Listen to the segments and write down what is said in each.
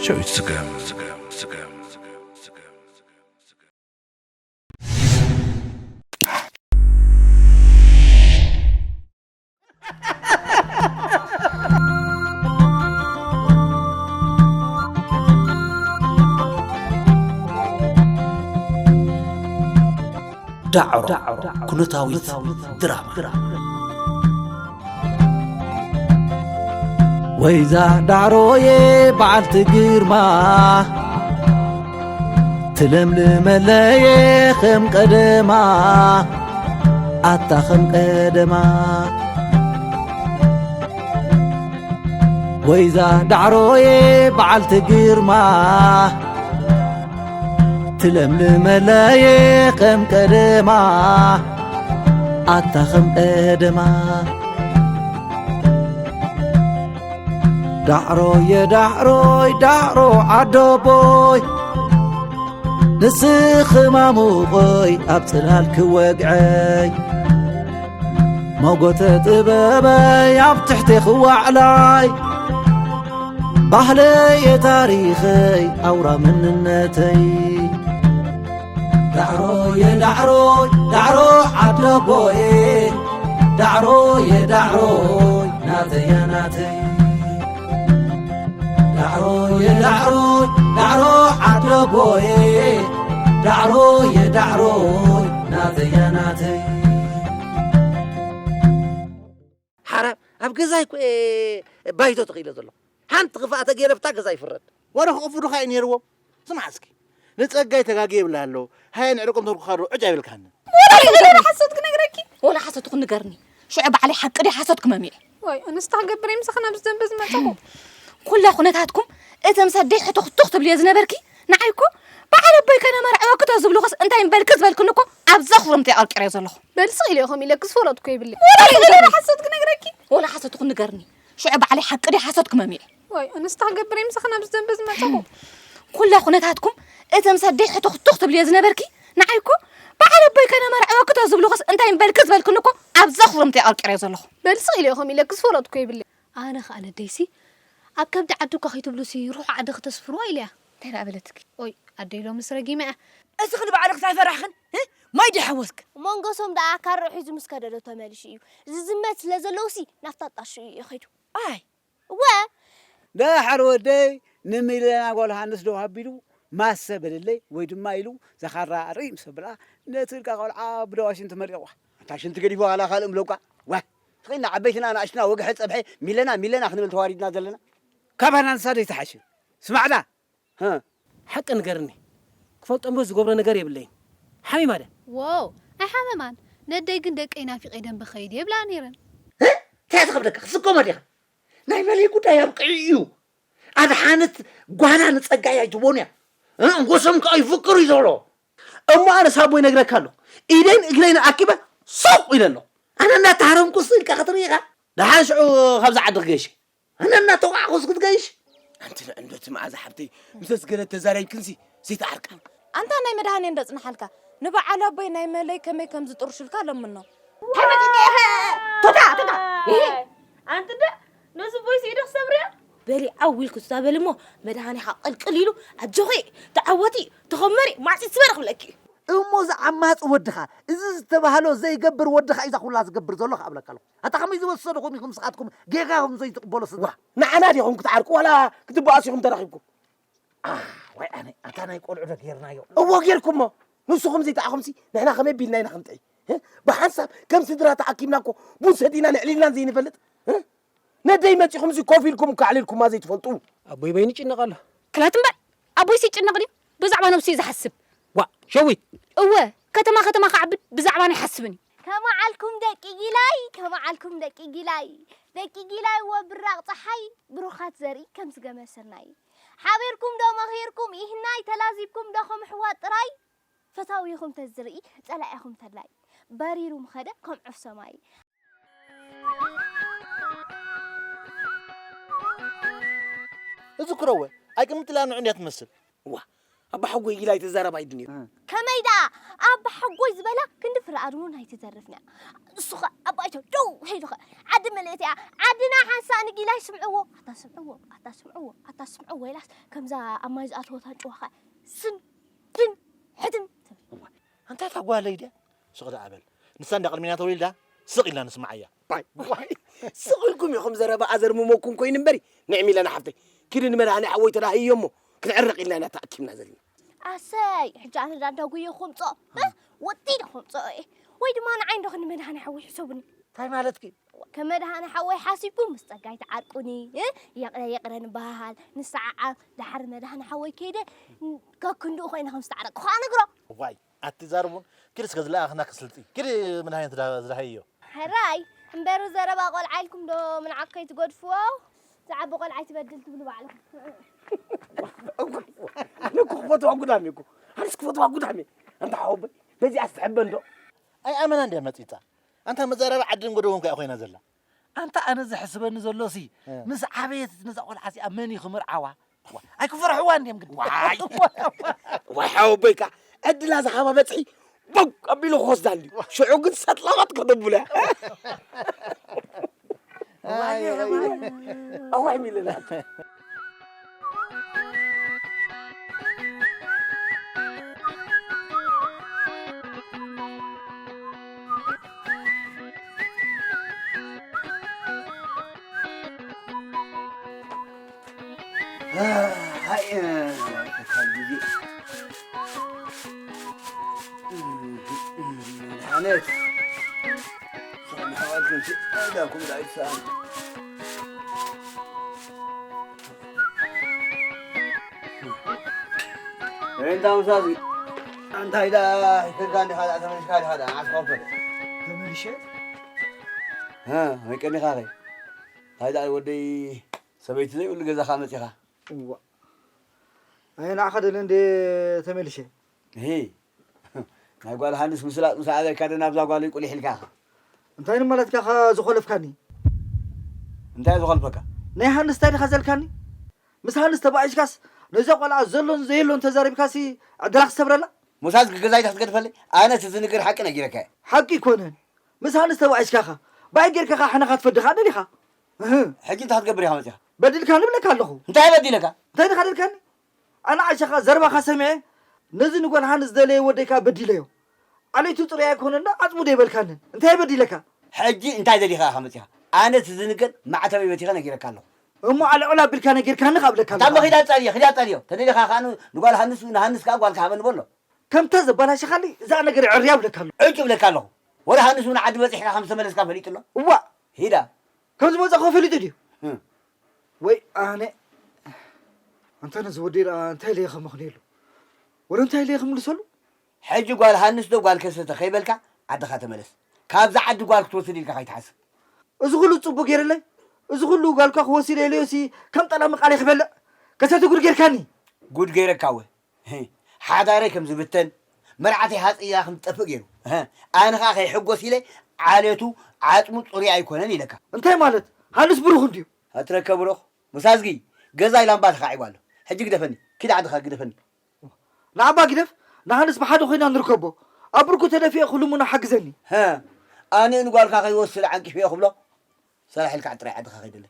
ጨዊት ስገም። ዳዕሮ ኩነታዊት ድራማ። ወይዛ ዳዕሮዬ በዓልቲ ግርማ፣ ትለምልመለየ ከም ቀደማ፣ ኣታ ከም ቀደማ። ወይዛ ዳዕሮዬ በዓልቲ ግርማ፣ ትለምልመለየ ከም ቀደማ፣ ኣታ ከም ቀደማ። ዳዕሮየ ዳዕሮይ ዳዕሮ ዓደቦይ፣ ንስኺ ማሙቐይ ኣብ ጽላል ክወግዐይ፣ መጎተ ጥበበይ ኣብ ትሕቲ ክዋዕላይ፣ ባህለየ ታሪኸይ ኣውራ መንነተይ። ዳዕሮየ ዳዕሮይ ዳዕሮ ዓደቦየ፣ ዳዕሮየ ዳዕሮይ ናተያ ናተይ። ዳዕሮየ ዳዕሮይ ዳዕሮ ዓደቦየ፣ ዳዕሮየ ዳዕሮይ ናተያ ናተይ። ሓራ ኣብ ገዛይ እኮ እየ ባይቶ ተኽኢለ ዘለኹ። ሓንቲ ክፋእ ተገይረ ብታ ገዛ ይፍረድ። ወረ ክቕፍዱኻ እዩ ነይርዎም። ስማዕ እስኪ፣ ንጸጋይ ተጋግየ ይብላ ኣለዉ። ሃየ ንዕርቆም ተርኩኻ ዶ ዕጭ ኣይብልካኒ። ወላ ሓሶት ክነግረኪ። ወላ ሓሶት ክነግረኪ። ወላ ሓሶት ክነግርኒ። ሽዑ ባዕለይ ሓቂ ድዩ ሓሶት ክመሚዕ። ወይ፣ ኣነስ እንታይ ክገብር እየ ምሳኺ ናብዚ ደንበ ዝመጸኹ? ኩላ ኩነታትኩም፣ እቲ ምስ ኣደይ ሕቱኽቱኽ ትብልዮ ዝነበርኪ፣ ንዓይ እኮ፣ በዓል ኣቦይ ከነመርዕወኪ ተዝብልኹስ እንታይ ምበልኪ ዝበልክኒ እኮ፣ ኣብ ዘኽርምቲ ኣቐርቂረዮ ዘለኹ። በል ስቕ ኢለ እየ ከምኡ ኢለኪ ዝፈለጥኩ የብለይ። ወላ ሓሶት ክነግረኪ። ወላ ሓሶት ክነግረኪ። ሽዑ ባዕለይ ሓቂ ድዩ ሓሶት ክመሚዕ። ወይ፣ ኣነስ እንታይ ክገብር እየ ምሳኺ ናብዚ ደንበ ዝመጸኹ? ኩላ ኩነታትኩም፣ እቲ ምስ ኣደይ ሕቱኽቱኽ ትብልዮ ዝነበርኪ፣ ንዓይ እኮ፣ በዓል ኣቦይ ከነመርዕወኪ ተዝብልኹስ እንታይ ምበልኪ ዝበልክኒ እኮ፣ ኣብ ዘኽርምቲ ኣቐርቂረዮ ዘለኹ። በል ስቕ ኢለ እየ ከምኡ ኢለኪ ዝፈለጥኩ የብለይ። ኣነ ኸኣ ነደይሲ፣ ኣብ ከብዲ ዓዲ እኳ ከይትብሉሲ፣ ርሑቕ ዓዲ ክተስፍርዋ ኢለያ። እንታይ ደኣ በለትኪ? ኦይ፣ ኣደይ ሎምስ ረጊመ እያ። እስኺ ንባዕልኺ ኣይፈራሕኽን? ህ? ማይ ድዩ ሓወስኪ? መንጎሶም ደኣ ካርዕ ሒዙ ምስ ከደ ዶ ተመሊሱ እዩ? ዝዝመት ስለ ዘለውሲ፣ ናብታ ጣሹ እዩ ከይዱ። ኣይ። እወ። ደሓር ወደይ፣ ንሚለና ጓል ሃንስ ደው ኣቢሉ፣ ማሰ በለለይ፣ ወይ ድማ ኢሉ፣ ዘኻራ ርኢ ምስ ኣብላ፣ ነቲ እልካ ቆልዓ ብደዋሽን ተመሪቕዋ። ኣታ ሽንቲ ገዲፉ ዋላ ካልእ እምለውካ። ዋ፣ ትኽኢልና ዓበይትና ንኣሽትና ወግሐ ጸብሐ ሚለና፣ ሚለና ክንብል ተዋሪድና ዘለና። ካባና ንሳ ዶ ይተሓሸ? ስማዕዳ። ሃ። ሓቂ ንገርኒ። ክፈልጦ እምበር ዝገብሮ ነገር የብለይን። ሓሚማ ድያ? ዎው፣ ኣይሓመማን። ነደይ ግን ደቀይ ናፊቐ ደንበ ኸይድ የብላ ነይረን። እ? እንታይ ትኸብደካ? ክትስከሞ ዲኻ? ናይ መለይ ጉዳይ ኣብቂዑ እዩ። ኣድሓነት ጓና ንጸጋይ ኣይትቦን እያ። እ? እንጎሶም ከኣ ይፍቅሩ እዩ ዘሎ። እሞ ኣነ ሳቦ ይነግረካ ኣሎ። ኢደይን እግረይን ኣኪበ ሱቕ ኢለ ኣሎ። ኣነ እናተሃረምኩ ስቕ ኢልካ ክትርኢ ኢኻ? ደሓን ሽዑ ካብዛ ዓዲ ክገይሽ። ኣነ እናተውቃዕኩስ ክትገይሽ? ኣንቲ ንዕንዶቲ መዓዛ ሓብተይ፣ ምስ ኣስገደት ተዛሪብክንሲ ዘይትዓርቃ። ኣንታ ናይ መድሃኔ እንዶ ጽንሓልካ። ንበዓል ኣቦይ ናይ መለይ ከመይ ከም ዝጥርሹልካ ለምኖ። እንታይ መጺእካ ኢኻ? ቶታ፣ ቶታ። እህ። ኣንቲ እንደ ነዚ ቦይስ ኢዱ ክሰብርያ? በሊ ዓው ኢልኩ ትዛበል እሞ መድሃኔኻ ቅልቅል ኢሉ ኣጆኺ፣ ተዓወቲ፣ ተኸመሪ፣ ማዕጺ ትስበር ክብለኪ። እሞ እዚ ዓማጺ ወድኻ፣ እዚ ዝተባህሎ ዘይገብር ወድኻ እዩ እዛ ኩላ ዝገብር ዘሎ ክኣብለካ ኣለኹ። ኣታ ከመይ ዝበሰሉ ኹም ኢኹም ንስኻትኩም ጌጋ ኹም ዘይትቕበሉ ስድራ? ንዓና ዲኹም ክትዓርቁ ዋላ ክትበኣሱ ኢኹም ተረኺብኩም? ኣህ፣ ዋይ ኣነ፣ ኣታ ናይ ቆልዑ ዶ ጌርናዮ? እዎ ጌርኩሞ። ንስኹም ዘይተኣኹምሲ ንሕና ከመይ ቢልና ኢና ክንጥዒ? ህ? ብሓንሳብ ከም ስድራ ተኣኪብና እኮ ቡን ሰቲና ንዕሊልናን ዘይንፈልጥ? ህ? ነደይ መጺኹምሲ ኮፍ ኢልኩም እኮ ኣዕሊልኩማ ዘይትፈልጡ። ኣቦይ በይኑ ይጭነቕ ኣሎ። ክላት እምበር፣ ኣቦይሲ ይጭነቕ ድዩ? ብዛዕባ ነብሱ እዩ ዝሓስብ። ዋእ፣ ሸዊት! እወ፣ ከተማ ከተማ ክዓብድ ብዛዕባና ኣይሓስብን እዩ። ከመዓልኩም ደቂ ጊላይ፣ ከመዓልኩም ደቂ ጊላይ። ደቂ ጊላይ ወብራቕ ጸሓይ፣ ብሩኻት ዘርኢ ከም ዝገመ ስርናይ። ሓቢርኩም ዶ መኺርኩም ኢህናይ፣ ተላዚብኩም ዶ ከም ኣሕዋት ጥራይ? ፈታዊኹም ተዝርኢ፣ ጸላኢኹም ተላይ። በሪሩ ምኸደ ከም ዑፍ ሰማይ። እዝክሮወ፣ ኣይቅምጥላ ንዑ እንድያ ትመስል። ዋ፣ ኣባ ሓጎይ ኢላ ኣይትዛረብ ኣይድንዩ። ከመይ ደኣ ኣባ ሓጎይ ዝበላ ክንዲ ፍረ ኣድሞን ኣይትተርፍን እያ። እሱ ኸ ኣባይ ደው ሄዱ ኸ ዓዲ መለየት እያ። ዓድና ሓንሳእ ንጊላይ ስምዕዎ። ኣታ ስምዕዎ፣ ኣታ ስምዕዎ፣ ኣታ ስምዕዎ ኢላስ ከምዛ ኣብ ማይ ዝኣተወት ኣንጭዋ ኸ ስም ድም ሕድም ትብል። እዋ፣ ኣንታ እታ ጓለይ ድያ? ስቕ ደኣ በል። ንሳ እንዳ ቅድሚና ተወሊዳ ስቕ ኢልና ንስምዓያ። ባይ፣ ዋይ፣ ስቕ ኢልኩም ኢኹም ዘረባ ኣዘርምመኩም ኮይኑ እምበሪ፣ ንዒ ሚለና ሓፍተይ፣ ኪዲ ንመድሃኒ ሓወይ ተላህዮ እሞ ክንዕረቕ ኢልና ኢና ተኣኪብና ዘለና። ኣሰይ፣ ሕጂ ኣነ ዳ እንዳጉየ ክምጾ፣ እ? ወጢነ ክምጾ እየ። ወይ ድማ ንዓይ እንዶ ክንዲ መድሃኒ ሓወይ ሕሰቡኒ። እንታይ ማለትኪ? ከመድሃኒ ሓወይ ሓሲብኩም ምስ ጸጋይ ተዓርቁኒ፣ እ? ይቕረ ይቕረ ንበሃሃል፣ ንሰዓዓም፣ ደሓር መድሃኒ ሓወይ ከይደ፣ ከክንድኡ ኮይነ ከም ዝተዓረቅኩ ከዓ ነግሮ። ዋይ፣ ኣቲ ዛርቡን፣ ኪዲ እስከ ዝለኣኽና ክስልጢ። ኪዲ መድሃኒ ትዳ-፣ ዝዳሃይዮ። ሕራይ፣ እምበሩ ዘረባ ቆልዓ ኢልኩም ዶ ምንዓብ ከይትገድፍዎ? ዝዓቢ ቆልዓ ኣይትበድል ትብሉ ባዕልኹም። ኣነ እኮ ክፈትዋ ጉዳም እኮ። ኣነስ ክፈትዋ ጉዳም። ኣንታ ሓወቦይ፣ በዚኣስ ትሕበን ዶ? ኣይ ኣመና እንድያ መጺጻ። ኣንታ መዛረቢ ዓድን ጎደቦን እኮ እያ ኮይና ዘላ። ኣንታ ኣነ ዘሕስበኒ ዘሎሲ፣ እ። ምስ ዓበየት ነዛ ቆልዓ እዚኣ መን እዩ ክምርዓዋ? ዋ፣ ኣይክፈርሕዋ እንድዮም ግዲ። ዋይ። ዋይ ሓወቦይካ፣ ዕድላ ዝሃባ በጽሒ ቦግ ኣቢሉ ክወስዳ እንድዩ። ሽዑ ግን ሰጥላባት ከተብሎ እያ። ኣዋይ፣ ኣዋይ። ኣዋይ ሚለና። ሃይ፣ እ፣ ተካል ግዜ። መድሓነት። ስቕ ንሕዋትኩም ሲ፣ ኣዳኩም ዳይት ሰኣል። እንታይ ምሳዚ? እንታይ ዳ፣ ከካ እንዲኻ ዳ፣ ተመሊስካ እንዲኻ ዳ፣ ንዓስ ኮፈል። ተመሊሸ? እ፣ ወይ ቀኒኻ ኸ? እንታይ ዳ፣ ወደይ ሰበይቲ ዘይብሉ ገዛኻ መጺኻ? እዋ። ኣየ ንዓኻ ደለ እንደ ተመሊሸ። እሂ። ናይ ጓል ሃንስ ምስላጥ ምስ ኣበካ ዶ ናብዛ ጓለይ ቁሊሕ ኢልካ ኢኻ? እንታይ ንማለትካ ኢኻ ዝኾለፍካኒ? እንታይ ዝኾልፈካ? ናይ ሃንስ እንታይ ዲኻ ዘልካኒ? ምስ ሃንስ ተባኢስካስ ነዛ ቆልዓ ዘሎን ዘየሎን ተዛሪብካሲ ዕድላ ክሰብረላ? ሞሳዝ ገዛይ ክትገድፈለይ? ኣነ እቲ ዝንገር ሓቂ ነጊረካ እየ። ሓቂ ኣይኮነን። ምስ ሃንስ ተባኢስካ ኢኻ። ባይ ጌርካ ኢኻ ሕነኻ ትፈዲ ኸኣ ደሊኻ። እህ። ሕጂ እንታይ ክትገብር ኢኻ መጺኻ? በዲልካኒ እብለካ ኣለኹ። እንታይ በዲለካ? እንታይ ዲኻ ደልካኒ? ኣነ ዓሻኻ ዘረባኻ ሰሚዐ፣ ነዚ ንጓል ሃንስ ዝደለየ ወደይ ከኣ በዲለዮ። ዓሌቱ ጥራይ ኣይኮነን፣ ዓጽሙ ዶ ኣይበልካንን? እንታይ በዲለካ? ሕጂ እንታይ ደሊኻ ኢኻ መጺኻ? ኣነ እቲ ዝንገር ማዕተበይ በቲኸ ነጊረካ ኣለኹ። እሞ ኣልዕል ኣቢልካ ነጊርካኒ ከኣ እብለካ እንታ ኣለኹ። እሞ ኺድ ኣጻርዮ፣ ኺድ ኣጻርዮ። ተደሊኻ ከኣ ን-፣ ንጓል ሃንስ፣ ንሃንስ ከኣ ጓልካ ሃበኒ በሎ። ከምታ ዘባላሸኻለይ እዛ ነገር ዕርያ እብለካ ኣለኹ። ዕጭ እብለካ ኣለኹ። ወላ ሃንስ እውን ዓዲ በጺሕካ ከም ዝተመለስካ ፈሊጡ ኣሎ። እዋእ! ሂዳ። ከም ዝመጻእኩ ፈሊጡ ድዩ? ህም። ወይ ኣነ። ኣንታ ነዚ ወዲ ደኣ እንታይ ኢለ እየ ከመኽንየሉ? ወላ እንታይ ኢለ እየ ክምልሰሉ? ሕጂ ጓል ሃንስ ዶ ጓል ከሰተ ከይበልካ ዓድኻ ተመለስ። ካብዛ ዓዲ ጓል ክትወስድ ኢልካ ከይትሓስብ። እዚ ኩሉ ጽቡቕ ገይረለይ? እዚ ኩሉ ጓልካ ክወስድ ኢለዮሲ ከም ጠላሚ ቃለይ ክበልዕ? ከሰተ ጉድ ጌርካኒ። ጉድ ገይረካ እወ። ህህ፣ ሓዳረይ ከም ዝብተን፣ መርዓተይ ሃጽያ ከም ዝጠፍእ ገይሩ። እህ፣ ኣነ ኸኣ ከይሕጎስ ኢለ ዓሌቱ ዓጽሙ ጽሩይ ኣይኮነን ኢለካ። እንታይ ማለት? ሃንስ ብሩኽ እንድዩ። ኣትረከ ብሩኽ፣ ሙሳዝጊ፣ ገዛይ ላምባ ተኻዒቡ ኣሎ። ሕጂ ግደፈኒ፣ ኪድ ዓድኻ ግደፈኒ። ንዓባ ግደፍ፣ ንሃንስ ብሓደ ኮይና ንርከቦ። ኣብ ብርኩ ተደፊኤ ክልምኖ ሓግዘኒ። ሀ፣ ኣነ ንጓልካ ከይወስድ ዓንቂፈዮ ክብሎ፣ ሰላሕ ኢልካ ጥራይ ዓድኻ ከይደለ።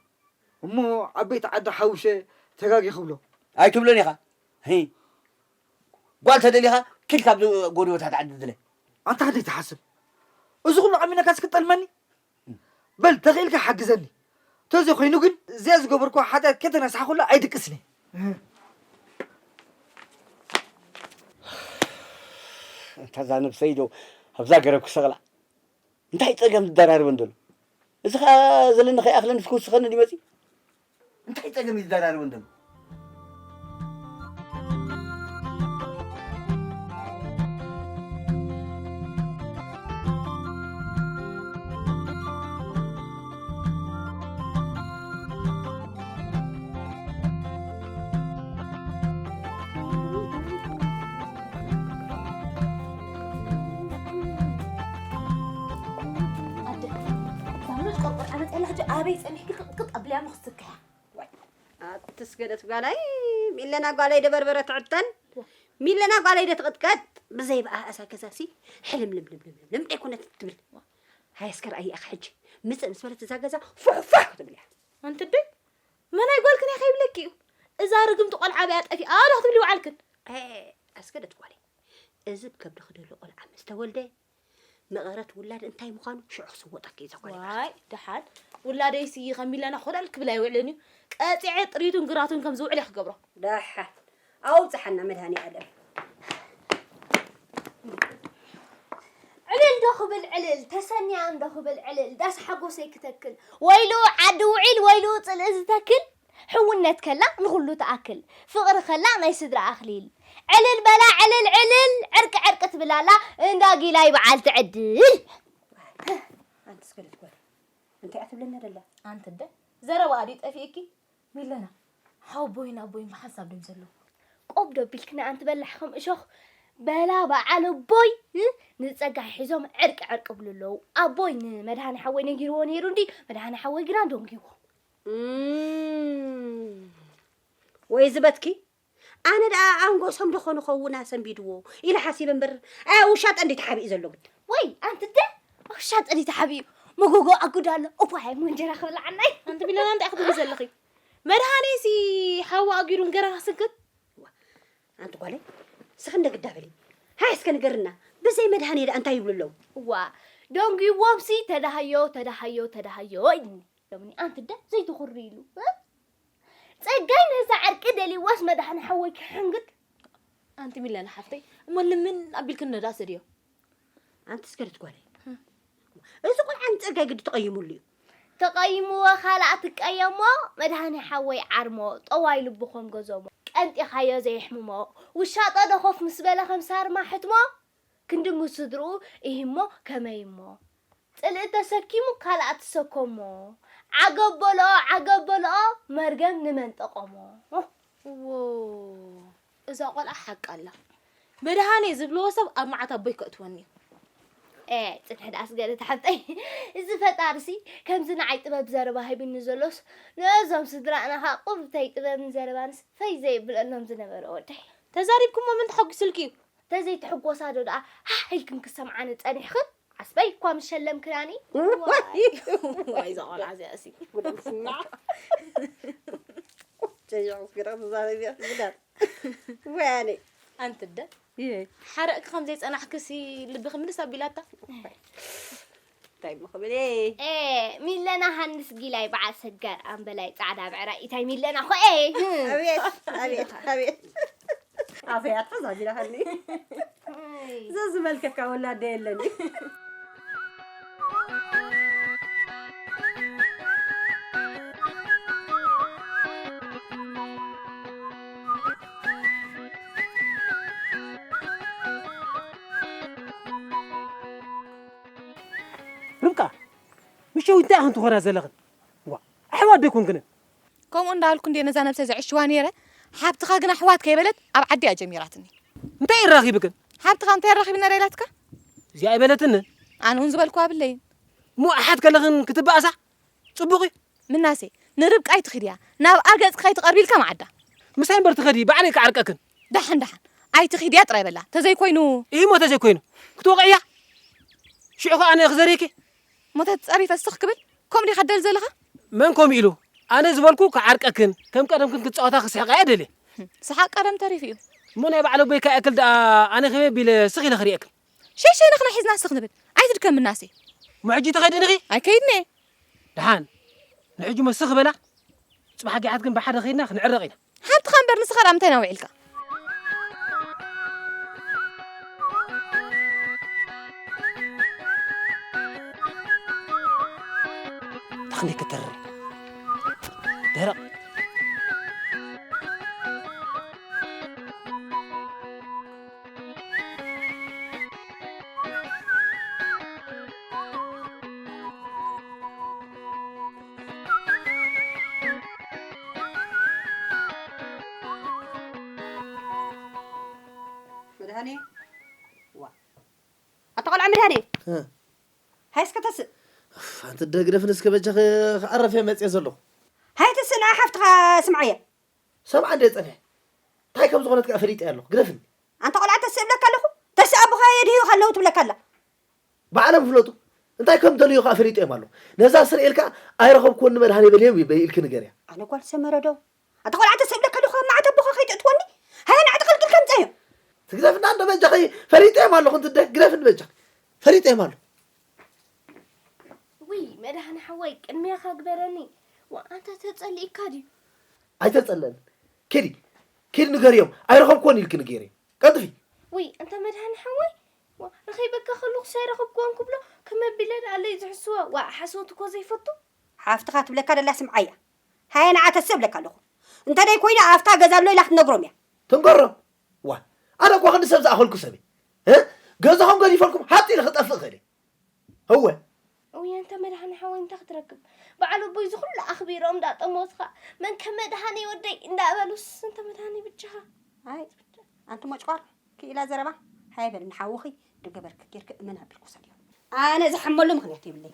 እሞ ዓበይቲ ዓዲ ሓውሸ ተጋጊ ክብሎ። ኣይትብሎን ኢኻ። ሂ። ጓል ተደሊኻ ኪድ ካብ ጎደቦታት ዓዲ ድለ። ኣንታ ክንደይ ትሓስብ? እዚ ኩሉ ዓሚነካስ ክትጠልመኒ? በል ተኽኢልካ ሓግዘኒ። ተዘይኮይኑ ግን እዚኣ ዝገበርኩዋ ሓጢኣት ከተነስሓ ኩላ ኣይድቅስን እየ። እታ እዛ ነብሰይ ዶ ኣብዛ ገረብ ክሰቕላ? እንታይ ጸገም ዝደራረበን ዘሎ? እዚ ኸኣ ዘለኒ ከይኣኽለንስ ክውስኸኒ ድዩ መጺኡ? እንታይ ጸገም እዩ ዝደራረበን ዘሎ? ኣደ፣ እዛ ምሉእ ቆርቆር ዓመት ያላ ሕጂ ኣበይ ጸኒሕኪ ቅጥቅጥ ኣቢላ እሞ ክትስክያ? ዋይ፣ ኣቲ ስገደት ጓለይ፣ ሚለና ጓለይ ዶ በርበረ ትዕጠን፣ ሚለና ጓለይ ዶ ትቕጥቀጥ፣ ብዘይ ብኣእሳ ገዛሲ ሕልምልምልምልም ደይኮነት ትብል። ሃይ እስከ ረኣይኣኺ ሕጂ። ምጽእ ምስ በለት እዛ ገዛ ፉሕ ፉሕ ክትብል እያ። ኣንቲ ኣደይ፣ መን ኣይጓልክን እያ ከይብለኪ እዩ። እዛ ርግምቲ ቆልዓ በያ ጠፊኣ ዶ ክትብሊ ይውዓልክን? ኤ፣ ኣስገደት ጓለይ። እዚ ብከብድኺ ደሎ ቆልዓ ምስ ተወልደ፣ መቐረት ውላድ እንታይ ምዃኑ ሽዑ ክስወጠኪ እዩ እዛ ጓለይ። ዋይ፣ ደሓን ውላደይሲ ከም ሚለና ኮዳል ክብል ኣይውዕልን እዩ። ቀጺዐ ጥሪቱን ግራቱን ከም ዝውዕል እየ ክገብሮ። ደሓን ኣውጽሓና መድሃኔ ኣለም። ዕልል ዶ ክብል ዕልል፣ ተሰንያ እንዶ ክብል ዕልል፣ ዳስ ሓጎሰይ ክተክል። ወይሉ ዓዲ ውዒል፣ ወይሉ ጽልኢ ዝተክል። ሕውነት ከላ ንኹሉ ትኣክል፣ ፍቕሪ ከላ ናይ ስድራ ኣኽሊል። ዕልል በላ ዕልል ዕልል፣ ዕርቂ ዕርቂ ትብል ኣላ፣ እንዳ ጊላይ በዓልቲ ዕድል። ኣንቲ ስገደት ጓል፣ እንታይ እያ ትብለና ደላ? ኣንቲ ኣደ፣ ዘረባኣ ድዩ ጠፊእኪ? ሚለና፣ ሓወቦይን ኣቦይን ብሓንሳብ ድዮም ዘለዉ? ቆብ ዶ ቢልክና ኣንቲ በላሕ ከም እሾኽ? በላ በዓል ኣቦይ፣ እ? ንጸጋይ ሒዞም ዕርቂ ዕርቂ ብሉ ኣለዉ። ኣቦይ ንመድሃኒ ሓወይ ነጊርዎ ነይሩ እንዲ፣ መድሃኒ ሓወይ ግና ደንጊዎ። እም፣ ወይ ዝበትኪ፣ ኣነ ደኣ ኣንጎሶም ደኾኑ ኸውን ኣሰንቢድዎ ኢለ ሓሲበ እምበር፣ ኣያ ውሻጠ እንዲ ተሓቢኡ ዘሎ ግዲ። ወይ ኣንቲ ደ ውሻጠ እንዲ ተሓቢኡ፣ መጎጎ ኣጉዳ ኣሎ፣ እኳ ሃይ እንጀራ ክብልዓናይ። ኣንቲ ቢለና እንታይ ክትብሊ ዘለኺ? መድሃኔሲ ሓዋ ኣጊሩ እንገራ ስንክት። ኣንቲ ጓለይ፣ ስኺ እንደ ግዳ በሊ። ሃይ እስከ ንገርና፣ ብዘይ መድሃኔ ደኣ እንታይ ይብሉ ኣለዉ? እዋ፣ ደንጊዎምሲ ተዳሃዮ፣ ተዳሃዮ፣ ተዳሃዮ ኢሉኒ። ሎምኒ ኣንቲ ደ ዘይትኹሪ ኢሉ፣ እ? ጸጋይ ነዛ ዕርቂ ደልይዋስ መድሃኒ ሓወይ ክሕንግድ። ኣንቲ ሚለና ሓፍተይ፣ እሞ ልምን ኣቢልክን ነዳ ሰድዮ። ኣንቲ ስገደት ጓለይ። እም። እዚ ቆልዓ ንጸጋይ ግዲ ተቐይሙሉ እዩ። ተቐይምዎ ካልኣ ትቀየሞ፣ መድሃኒ ሓወይ ዓርሞ፣ ጠዋይ ልቡ ከም ገዞሞ፣ ቀንጢኻዮ ዘየሕምሞ፣ ውሻጠ ዶ ኮፍ ምስ በለ ከም ሳርማ ሕትሞ፣ ክንዲ ምስ ስድርኡ ኢሂሞ ከመይ እሞ፣ ጽልኢ ተሰኪሙ ካልኣ ትሰከሞ፣ ዓገብ በልኦ፣ ዓገብ በልኦ፣ መርገም ንመን ጠቐሞ። እዎ፣ እዛ ቆልዓ ሓቃ ኣላ። መድሃኔ ዝብልዎ ሰብ ኣብ መዓት ኣቦይ ከእትወኒ እዩ። ኤ፣ ጽንሒ ደኣ ስገደት ሓብተይ። እዚ ፈጣሪሲ ከምዚ ንዓይ ጥበብ ዘረባ ሂቡኒ ዘሎስ፣ ነዞም ስድራና ኸኣ ቁርብተይ ጥበብን ዘረባንስ ፈይ ዘይብለሎም ዝነበረ ወደይ። ተዛሪብኩሞ መን ተሓጒስልኪ እዩ? ተዘይትሕጎሳ ዶ ደኣ ሃህ ኢልክን ክሰምዓኒ ጸኒሕክን? ዓስበይ እኳ ምሸለምክናኒ። ዋይ፣ እዛ ቆልዓ እዚኣሲ። ጉዳም ስማዕ። ጨይቑ ግራ ትዛረብ እያ፣ ጉዳም። ወያኔ። ኣንቲ ኣደ፣ እየ። ሓረቕኪ ከም ዘይጸናሕክሲ ልብኺ ምልስ ኣቢላታ። እንታይ እሞ ክብል እየ? ኤ፣ ሚለና ሃንስ ጊላይ በዓል ሰጋር ኣምበላይ ጻዕዳ ብዕራይ ኢታይ ሚለና ኾኤ። ኣቤት፣ ኣቤት፣ ኣቤት። ኣፈይ ኣትሕዝ ኣቢላኸኒ። ኣይ። ዘዝመልከካ ወላደ የለኒ። ርብቃ፣ ምሸት እንታይ ኢኽን ትኾና ዘለኽን? ዋ፣ ኣሕዋት ዶ ኣይኮንክንን? ከምኡ እንዳበልኩ እንድየ ነዛ ነብሰይ ዘዕሽዋ ነይረ። ሓብትኻ ግን ኣሕዋት ከይበለት ኣብ ዓዲ እያ ጀሚራትኒ። እንታይ ይራኺብክን? ሓብትኻ እንታይ ኣራኺብና ዶ ኢላትካ? እዚኣ ኣይበለትንን። ኣነ እውን ዝበልኩ ኣብለይን። እሞ ኣሓት ከለኽን ክትበኣሳ? ጽቡቕ እዩ። ምናሴ፣ ንርብቃ ኣይትኺድያ። ናብኣ ገጽኪ ከይትቐርቢ ኢልካ መዓዳ። ምሳይ እምበር ትኸዲ፣ ባዕለይ ክዓርቀክን። ደሓን፣ ደሓን። ኣይትኺድያ ጥራይ በላ። ተዘይኮይኑ። ኢሂሞ ተዘይኮይኑ። ክትወቕዕያ? ሽዑ ከኣ ኣነ ክዘርየኪ? እሞ ተትጸሪ ተስኽ ክብል? ከምኡ ዲኻ ትደሊ ዘለኻ? መን ከምኡ ኢሉ? ኣነ ዝበልኩ ክዓርቀክን፣ ከም ቀደምክን ክትጻወታ ክስሕቃ እየ ደልየ። ስሓቕ ቀደም ተሪፉ እዩ። እሞ ናይ በዓል ኣቦይካ ይኣክል ደኣ ኣነ ከመይ ኣቢለ ስኽ ኢለ ክርእየክን? ሸይሸይ ንሕና ሒዝና ስኽ ንብል። ኣይትድከም ምናሴ። እሞ ሕጂ ትኸይድን ኢኺ? ኣይከይድን እየ። ደሓን። ንሕጂ እሞ ስኽ በላ። ጽባሕ ኣጊሓት ግን ብሓደ ኸይድና ክንዕረቕ ኢና። ሓብትኻ እምበር ንስኻ ደኣ ምንታይ ኢና ውዒልካ? ክንደይ ከተርር። ደረቕ። መድሃኔ፣ ዋ። ኣታ ቆልዓ መድሃኔ። እ። ሃይ እስከ ተስእ። እፍ፣ ኣንቲ ደ ግደፍኒ እስከ በጃኺ፣ ክዓርፍ እየ መጽየ ዘለኹ። ሃይ ተስእ፣ ንዓ ሓፍትኻ ስምዓያ። ሰምዓ እንደ ጸኒሐ። እንታይ ከም ዝኾነት ከኣ ፈሊጠ ኣለኹ። ግደፍኒ። ኣንታ ቆልዓ ተስእ እብለካ ኣለኹ። ተስእ ኣቦኻ የድህዩኻ ኣለዉ ትብለካ ኣላ። ባዕሎም ይፍለጡ። እንታይ ከም ደልዩ ከዓ ፈሊጦም ኣሎ። ነዛ ስርኤል ከዓ ኣይረኸብክዎን ንመድሃኔ በልዮም ኢልኪ ንገርያ። ኣነ ጓል ሰመረ ዶ? ኣታ ቆልዓ ተሰብለካ ኣለኹ ኣብ ማዕተቦኻ ከይትእትወኒ። ሃያ ንዓዲ ቐልቅል ከምፀዮ። ትግደፍና እንዶ በጃኺ። ፈሊጦም ኣለኹ እንትደ ግደፍኒ በጃኺ። ፈሊጦም ኣሎ። ውይ መድሃኒ ሓወይ ቅድሚያኻ ግበረኒ። ዋ ኣንተ ተጸሊእካ ድዩ? ኣይተጸለእን። ኪዲ ኪዲ ንገርዮም ኣይረኸብክዎን ኢልኪ ንገርዮም። ቀልጥፊ። ውይ ኣንተ መድሃኒ ሓወይ። ዋ ረኺበካ ከለኹ ሳይረኸብክዎን ክብሎ ከመቢለ ደኣ ለይ ዝሕስዎ። ዋ ሓሶት እኮ ዘይፈቱ። ሓፍትኻ ትብለካ ደላ ስምዓያ። ሃየ ንዓ ተሰብለካ ኣለኹ። እንተ ደይ ኮይና ኣብታ ገዛ ኣሎ ኢላ ክትነግሮም እያ። ትንገሮም። ዋ ኣነ እኮ ክንዲ ሰብ ዝኣኸልኩ ሰብ እየ። እ? ገዛኹም ገዲፈልኩም ሃጥ ኢለ ክጠፍእ እኽእል እየ። እወ። እውይ ኣንተ መድሃኒ ሓወይ እንታይ ክትረክብ። በዓል ኣቦይ ዝኹሉ ኣኽቢሮም እንዳጠሞትኻ መን ከ መድሃኒ ወደይ እንዳበሉስ እንተ መድሃኒ ብቻኻ። ኣይ ኣንቲ ሞጭቋር ክኢላ ዘረባ። ሃይ በል ንሓውኺ ድገበርክ ጌርክ እመን ኣቢልኩ ሰድዮ። ኣነ ዝሓመሉ ምኽንያት የብለይ።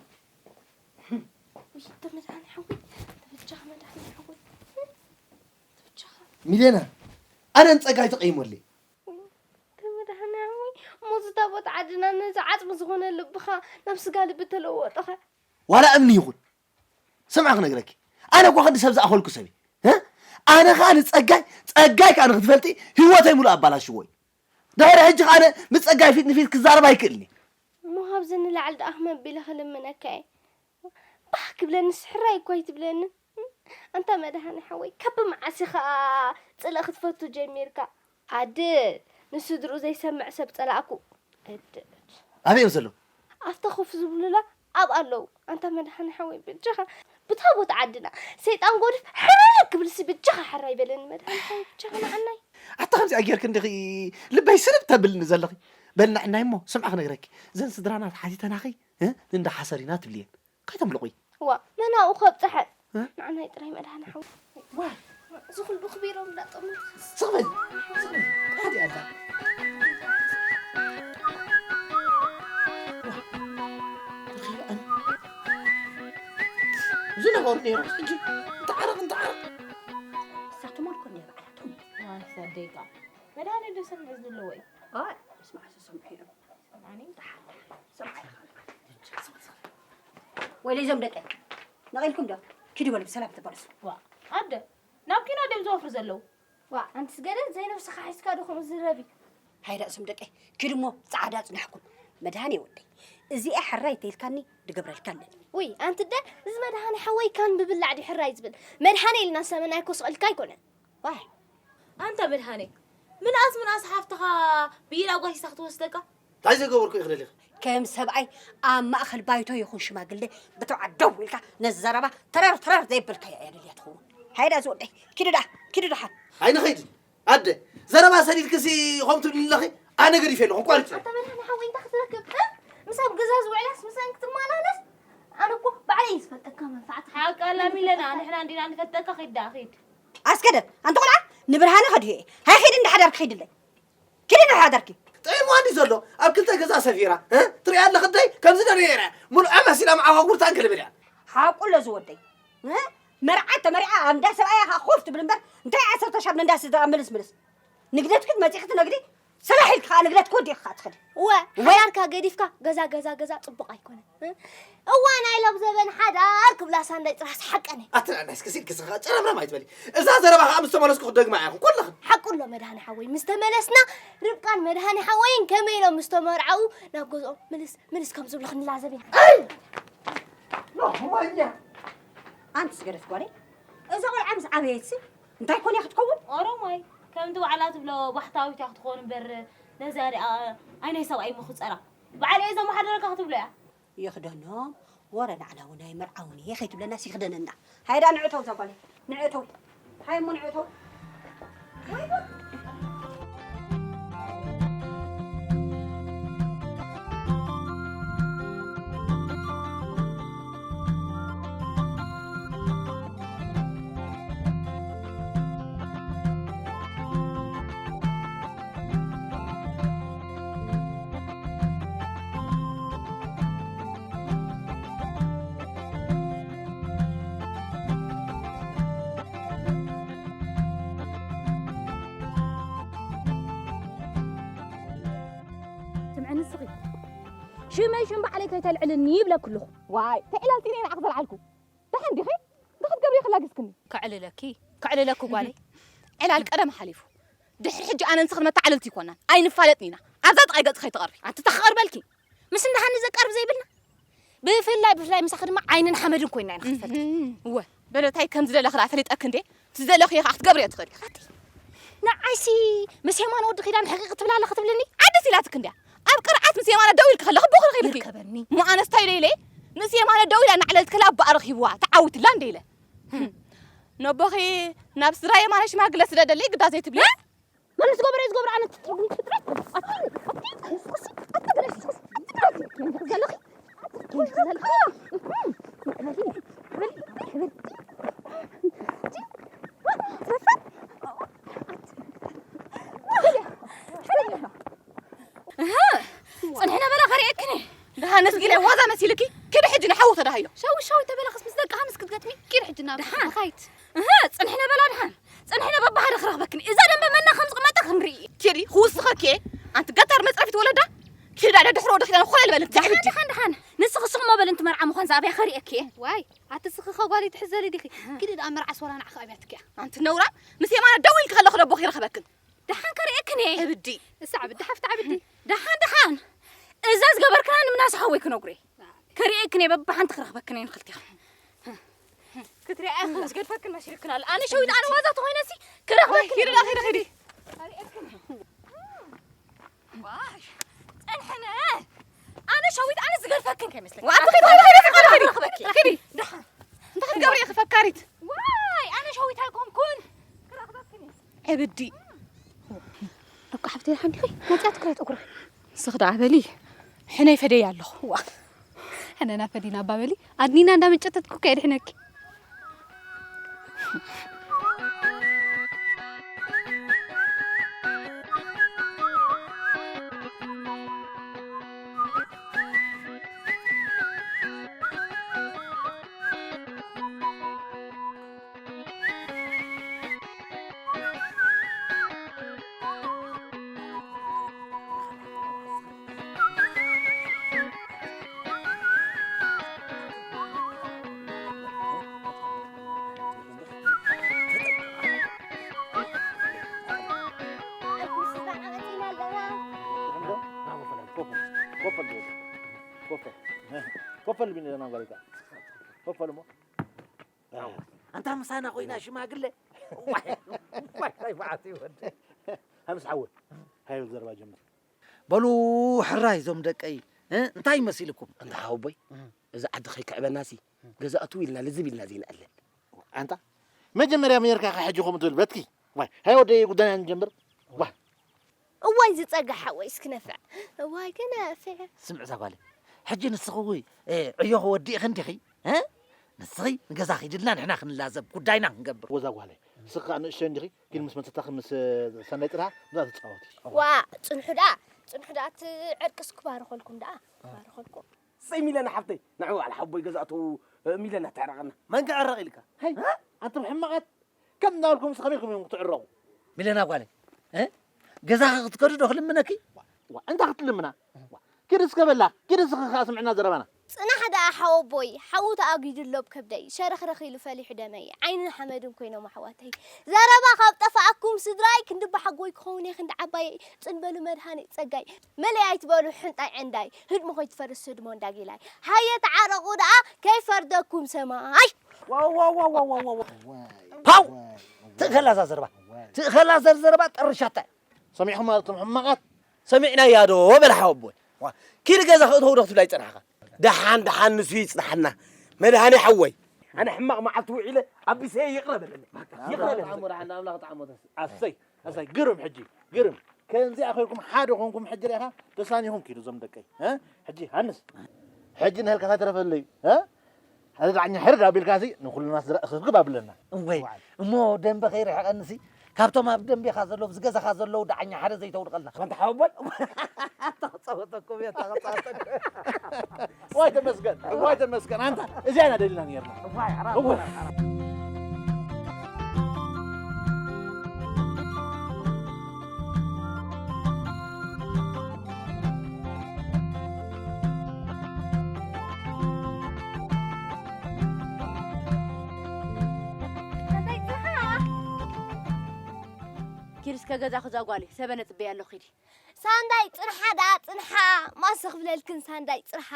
ውይ እንተ መድሃኒ ሓወይ እንተ ብቻኻ መድሃኒ ሓወይ እንተ ብቻኻ። ሚሌና ኣነ ንጸጋይ ተቐይሞለይ። ተመድሓኒ ሓወይ እሞ እዚ ታቦት ዓድና ነዚ ዓፅሚ ዝኾነ ልብኻ ናብ ስጋ ልቢ ተለወጠኸ። ዋላ እምኒ ይኹን ስምዓ ክነግረኪ ኣነ እኳ ክንዲ ሰብ ዝኣኸልኩ ሰብ እየ። ኣነ ከዓ ንፀጋይ ፀጋይ ከዓ ንክትፈልጢ ህይወተይ ሙሉእ ኣባላሽዎ እዩ። ድሕሪ ሕጂ ከዓ ኣነ ምስ ፀጋይ ፊት ንፊት ክዛረብ ኣይክእልን እየ። እሞ ካብዚ ንላዕሊ ደኣ ከመቢለ ክልምነካ እየ። ባህ ክብለኒ ስሕራይ እኳ ኣይትብለንን። ኣንታ መድሃኒ ሓወይ ካብ መዓስ ኢኻ ፅልእ ክትፈቱ ጀሚርካ? ኣደ ንስድርኡ ዘይሰምዕ ሰብ ፀላእኩ። ኣደ ኣበይ እዮም ዘለዉ? ኣብታ ኮፍ ዝብሉላ ኣብ ኣለዉ። ኣንታ መድሃኒ ሓወይ በጃኻ ብታቦት ዓድና ሰይጣን ጎድፍ ሕርር ክብልሲ በጃኻ ሕራይ በለኒ መድሃኒ ሓወይ በጃኻ ንዓናይ። ኣታ ከምዚኣ ጌርክ እንዲኺ ልበይ ስልብ ተብልኒ ዘለኺ። በል ንዕናይ እሞ ስምዓ ክነግረኪ እዘን ስድራና ተሓቲተናኺ እንዳ ሓሰሪና ትብልየን። ከይተምልቑይ። ዋ መናኡ ከብፅሐ እ? ንዓናይ ጥራይ መድሃኒ ሓወይ። ዋ እዚ ኩሉ ክቢሮም እንዳጠሙት ስቕበል ስቕበል። ሓደ ኣላ። ዋ፣ ተኺሉ ኣነ። እዚ ነበሩ ነይሮም ሕጂ እንተዓረቕ እንተዓረቕ። እሳቶም ኣልኮል ነይሩ ዓላቶም። ዋ፣ ሳደይቃ። መድሃኒ ዶ ሰምዕ ዘለዎ እዩ? ኣይ፣ ስማዕ፣ ስምዕ ኢሎም። ኣነ ደሓን፣ ደሓን። ስምዕ ኢኻ። ወይለይ እዞም ደቀይ፣ ነቒልኩም ዶ? ኪዱ በሉ፣ ብሰላም ተመለሱ። ዋ፣ ኣደ፣ ናብ ኪኖ ድዮም ዝወፍሩ ዘለዉ? ዋ፣ ኣንቲ ስገደት፣ ዘይነብስኻ ሒዝካ ዶ ከምኡ ዝረቢ? ሃይዳ እዞም ደቀይ፣ ኪዱ እሞ ጻዕዳ ጽናሕኩም። መድሃኔ ወደይ፣ እዚኣ ሕራይ ተይልካኒ ድገብረልካ ኣለኒ። ውይ፣ ኣንቲ ደ፣ እዚ መድሃኔ ሓወይ ካን ብብላዕ ድዩ ሕራይ ዝብል? መድሃኔ ኢልና ሰመና ኣይኮ ስቐልካ ኣይኮነን። ዋይ። ኣንታ መድሃኔ፣ ምንኣስ ምንኣስ ሓፍትኻ ብኢድ ኣጓሲሳ ክትወስደካ? እንታይ ዘገበርኩ እዩ ክደሊኽ? ከም ሰብኣይ ኣብ ማእኸል ባይቶ ይኹን ሽማግሌ ብተባዕ ደው ኢልካ ነዚ ዘረባ ተረር ተረር ዘየበልካዮ እያ ደልያ ትኸውን። ሃይዳ ዝወደይ፣ ኪዱ ደኣ፣ ኪዱ ደሓን። ኣይንኸይድን። ኣደ፣ ዘረባ ሰዲድክሲ ኸም ትብሊ ኣለኺ? ኣነ ገዲፈ ኣለኹ፣ ቋሪጸ። ኣንታ መድሃኔ ሓወይ እንታይ ክትረክብ? እ? ምሳብ ገዛ ዝውዕላስ ምሳን ክትመላለስ? ኣነ እኮ ባዕለይ እየ ዝፈልጠካ መንፋዕትኻ። ሓቃ ኣላ ሚለና፣ ንሕና እንዲና ንፈልጠካ፣ ኺድ ደኣ፣ ኺድ። ኣስገደት፣ ኣንቲ ቆልዓ፣ ንብርሃነ ከድህዮ እየ። ሃይ ኺድ እንዳ ሓዳርኪ ኺድለይ። ኪዲ እንዳ ሓዳርኪ። ጥዒምዋ እንዲ ዘሎ፣ ኣብ ክልተ ገዛ ሰፊራ፣ እ? ትሪኣ ኣለኺ ደይ? ከምዚ ደሪየ እየ። ሙሉኣ መሲላ መዓጓጉርታን ክልብል እያ። ሓቁ ኣሎ ዝወደይ። እ? መርዓ ተመሪዓ ኣብ እንዳ ሰብኣያ ኸዓ ኮፍ ትብል እምበር፣ እንታይ ዓሰርተ ሻብ ንእንዳ ስድራ ምልስ ምልስ። ንግደትኪ መፂእኺ ትነግዲ፣ ሰላሕ ኢልኪ ኸዓ ንግደት ክወዲእኺ ኸዓ ትኸዲ። እወ፣ እወ። ሓዳርካ ገዲፍካ ገዛ፣ ገዛ፣ ገዛ ጽቡቕ ኣይኮነን። እ? እዋን ኣይ ሎብ ዘበን ሓዳር ክብላ ሳንዳይ ጥራስ ሓቀን እዩ። ኣትናናስ ክሲል ክስኻ ጨረምረም ኣይትበሊ። እዛ ዘረባ ኸዓ ምስ ተመለስኩ ክደግማ እየ ኩልኽን። ሓቁ ኣሎ መድሃኒ ሓወይ፣ ምስ ተመለስና ርብቃን መድሃኒ ሓወይን ከመይ ኢሎም ምስ ተመርዓዉ ናብ ገዝኦም ምልስ፣ ምልስ ከም ዝብሉ ክንላዘብ ኢና። ኣይ! ኖ፣ ማኛ! ኣንቲ ስገደት ጓለይ፣ እዛ ቆልዓ ምስ ዓበየትሲ እንታይ ኮን እያ ክትከውን? ኦሮማይ፣ ከምቲ ባዕላ ትብሎ ባሕታዊት እያ ክትኮን እምበር፣ ነዛ ሪኣ ኣይ ናይ ሰብኣይ እሞ ክጸራ። ባዕለይ እየ ዘመሓደረካ ክትብሎ እያ። ይኽደኖም፣ ወረ ናዕና እውን ኣይመርዓውን እየ ከይትብለና ሲኽደነና። ሃይዳ ንዕተው እዛ ጓለይ፣ ንዕተው። ሃይ እሞ ንዕተው። ወይ ጉድ! ሽመይ ሽም ባዕለይ ከይተልዕልኒ ይብለኪ ኣለኹ። ዋይ ተዒላልቲ ነይ ንዓኽ ዘልዓልኩ። ደሓን ዲኺ? እንታይ ክትገብሪ ክላግስክኒ? ከዕልለኪ፣ ከዕልለኪ ጓለይ። ዕላል ቀደም ሓሊፉ። ድሕሪ ሕጂ ኣነ ንስኽን መተዓልልቲ ይኮናን። ኣይንፋለጥን ኢና። ኣብዛ ጥቓይ ገጽ ከይትቐርቢ። ኣንቲ ተኽቐርበልኪ። ምስ እንዳ ሃኒ ዘቃርብ ዘይብልና። ብፍላይ ብፍላይ ምሳኺ ድማ ዓይንን ሓመድን ኮይና ኢና ክትፈልጥ። እወ። በለ እንታይ ከም ዝደለኺ ደኣ ፈሊጠኪ እንዴ? እቲ ዝደለኽዮ ከዓ ክትገብርዮ ትኽእሊ ኢኺ። ንዓይሲ ምስ የማነ ወዲ ኪዳን ሕቂቕ ትብላ ኣለኺ ትብልኒ? ዓደስ ኢላትኪ እንድያ። ኣብ ቅርዓት ምስ የማነ ደው ኢልኪ ከለኺ ቦኺ ረኺብኪ። ይርከበኒ። እሞ ኣነስ እንታይ ኢለ ኢለ? ምስ የማነ ደው ኢላ እናዕለለት ከላ ኣቦኣ ረኺብዋ፣ ተዓዊትላ እንደ ኢለ። ነቦኺ ናብ ስድራ የማነ ሽማግለ ስደደለይ ግዳ ዘይትብሊ? መን ምስ ገበረ እዩ ዝገብሮ? ኣነ ትትርጉም ፍጥረት። ኣቲ፣ ኣቲ፣ ኣቲ፣ ዘለኺ፣ ዘለኺ። እህ፣ ጽንሒ ነበላ ከርእየክኒ። ደሃ ነስጊለ ዋዛ መሲልኪ? ኪዲ ሕጂ ንሓዉ ተዳሃዮ። ሸው ሸው ተበላኽስ ምስ ደቂ ሃንስ ክትገጥሚ? ኪዲ ሕጂ ናብ ደሓን። ተኻይት። እህ፣ ጽንሒ ነበላ ደሓን። ጽንሒ ነበባ ሓደ ክረኽበክኒ። እዛ ደንበ መና ከም ዝቕመጣ ክንርኢ። ኪዲ፣ ክውስኸኪ እየ። ኣንቲ ገታር መጽረፊት ወለዳ። ኪዲ፣ ኣደ ድሕሮ ወደ ኪዳን ኾለል በል። ደሓን፣ ደሓን፣ ደሓን። ንስኺ ስቕ መበል እንቲ መርዓ ምዃን ዝኣብያ ከርእየኪ እየ። ዋይ፣ ኣቲ ስኺ ኸጓሊ ትሕዘሊ ዲኺ? ኪዲ፣ ደኣ መርዓ ስወላ ንዓኺ ኣብያትኪ እያ። ኣንቲ ነውራ፣ ምስ የማነ ደው ኢልኪ ከለኺ ደቦኺ ይረኽበክን። ደሓን ከርእየክን እየ። እብዲ። እሳ ዓብዲ ሓፍቲ ዓብዲ። ደሓን፣ ደሓን። እዛ ዝገበርክና ንምናስ ሓወይ ክነግሮ እየ። ከርእየክን እየ፣ በብሓንቲ ክረኽበክን እየ ንኽልቲኽን። ክትሪኣ ኢኺ ዝገድፈክን መሲልክን ኣሎ። ኣነ ሸዊት፣ ኣነ ዋዛ ተኾይነሲ ክረኽበክን እየ። ኪዲ፣ ኪዲ፣ ኪዲ። ከርእየክን እየ። ዋይ፣ ጸንሐነ። ኣነ ሸዊት፣ ኣነ ዝገድፈክን ከይመስለኪ። ዋ፣ ኣቲ ኪዲ፣ ኪዲ፣ ኪዲ፣ ኪዲ፣ ኪዲ። ክረኽበኪ። ኪዲ። ደሓን። እንታይ ክትገብሪ ኢኺ ፈካሪት? ዋይ፣ ኣነ ሸዊት ኣይኮንኩን። ክረኽበክን እየ። ዕብዲ። ደቂ ሓፍተይ ደሓን ዲኺ? መጺኣ ትግራይ ጠጉሪ። ንስኺ ደኣ በሊ። ሕነይ ፈደይ ኣለኹ። ዋ። ሕነና ፈዲና እባ በሊ። ኣድኒና እንዳመጨተትኩ ከየድሕነኪ። ኮፈል ቢኒ ለና ጓሪታ። ኮፈል እሞ። ኣንታ ምሳና ኮይና ሽማግለ። ዋይ፣ ዋይ፣ ዋይ፣ መዓት እዩ ወዲ። ሃምስ ሓወ። ሃይብል ዘረባ ጀምር። በሉ ሕራይ እዞም ደቀይ፣ እ? እንታይ መሲልኩም? ኣንታ ሓወቦይ፣ እም። እዚ ዓዲ ከይክዕበናሲ፣ እም። ገዛእቱ ኢልና ልዝብ ኢልና ዘይንኣልል። ኣንታ መጀመርያ መየርካ ከ ሕጂ ከምኡ ትብል በትኪ? ዋይ፣ ሃይ ወደይ ጉዳይና ንጀምር። ዋይ። እዋይ ዝጸጋ ሓወይ እስኪ ነፍዕ። እዋይ ክነፍዕ። ስምዕ እዛ ጓለይ፣ ሕጂ ንስኺ እውይ፣ እ፣ ዕዮ ክወዲእኺ እንዲኺ? እ? ንስኺ ንገዛ ኺድልና ንሕና ክንላዘብ ጉዳይና ክንገብር። ወዛ ጓለይ፣ ንስኺ ከኣ ንእሽተይ እንዲኺ፣ ግን ምስ መተታኺ ምስ ሰናይ ጥራ፣ ብዛ ትጻወቲ። ዋ፣ ጽንሑ ደኣ፣ ጽንሑ ደኣ፣ እቲ ዕርቅስ ክባርኸልኩም ደኣ፣ ክባርኸልኩም። ሰይ ሚለና ሓፍተይ፣ ንዑ በዓል ሓቦይ ገዛእቱ፣ እ፣ ሚለና ተዕረቐና። መን ክዕረቕ ኢልካ? ሃይ፣ እ? ኣንቱም ሕማቓት፣ ከም እናበልኩም ምስ ከመይ ኢልኩም እዮም ክትዕረቑ? ሚለና ጓለይ፣ እ? ገዛኺ ክትከዱ ዶ ክልምነኪ? ዋ፣ እንታይ ክትልምና? ዋ፣ ኪድ እስከ በላ፣ ኪድ እስኺ ከኣ ስምዕና ዘረባና። ጽናሕ ደኣ ሓወቦይ፣ ሓዊ ተኣጊዱ ኣሎ ኣብ ከብደይ፣ ሸረኽረኽ ኢሉ ፈሊሑ ደመይ፣ ዓይንን ሓመድን ኮይኖም ኣሕዋተይ። ዘረባ ካብ ጠፋኣኩም ስድራይ፣ ክንዲ ባሓጎይ ክኸውን እየ፣ ክንዲ ዓባየይ፣ ጽን በሉ መድሃኒት ጸጋይ፣ መለይ ኣይትበሉ ሕንጣይ ዕንዳይ፣ ህድሞ ከይትፈርስ ህድሞ እንዳጊላይ። ሃየ ተዓረቑ ደኣ፣ ከይፈርደኩም ሰማይ። ዋው፣ ዋው፣ ዋው። ፓው! ትእኸላ እዛ ዘረባ። ትእኸላ ዘር ዘረባ ጠርሻታ። ሰሚዕኹም ኣቱም ሕማቓት? ሰሚዕናያ ዶ በል ሓወቦይ። ዋ፣ ኪድ ገዛ ክእትው ዶ ክትብላ ይጸናሕካ? ደሓን፣ ደሓን ንሱ ይጽናሓና። መድሃኔ ሓወይ። ኣነ ሕማቕ መዓልቲ ውዒለ ኣቢሰየ ይቕረ በለለይ። ይቕረ በለለይ። ጥዓሞ ደሓን ንኣምላኽ ጥዓሞ ተስ-፣ ኣሰይ፣ ኣሰይ፣ ግርም ሕጂ፣ ግርም። ከምዚኣ ኮይንኩም ሓደ ኮንኩም ሕጂ ርኢኻ ተሳኒኹም ኪዱ እዞም ደቀይ። እ? ሕጂ ሃንስ። ሕጂ ንህልካ ተረፈለይ። እ? ሓደ ዳኛ ሕርድ ኣቢልካ ሲ ንኹልና ስድራ እኽብክብ ኣብለና። እወይ፣ እሞ ደንበ ከይርሕቐኒ ሲ ካብቶም ኣብ ደንቤኻ ዘለዉ፣ ኣብዚ ገዛኻ ዘለዉ ዳኛ ሓደ ዘይተውድቐልና። ኣንታ ሓወቦይ። ተኸጻወተኩም እየ፣ ተኸጻወተኩም። እዋይ ተመስገን፣ እዋይ ተመስገን። ኣንታ እዚኣ ኢና ደሊና ነይርና። እዋይ፣ ሓራም፣ እወ። ሓራም፣ ሓራም። እስከ ገዛ ክዛ ጓለይ ሰበነ ጽበያ ኣሎ ኺዲ። ሳንዳይ ጽንሓ ደኣ ጽንሓ፣ ማሰ ክብለልክን ሳንዳይ ጽንሓ።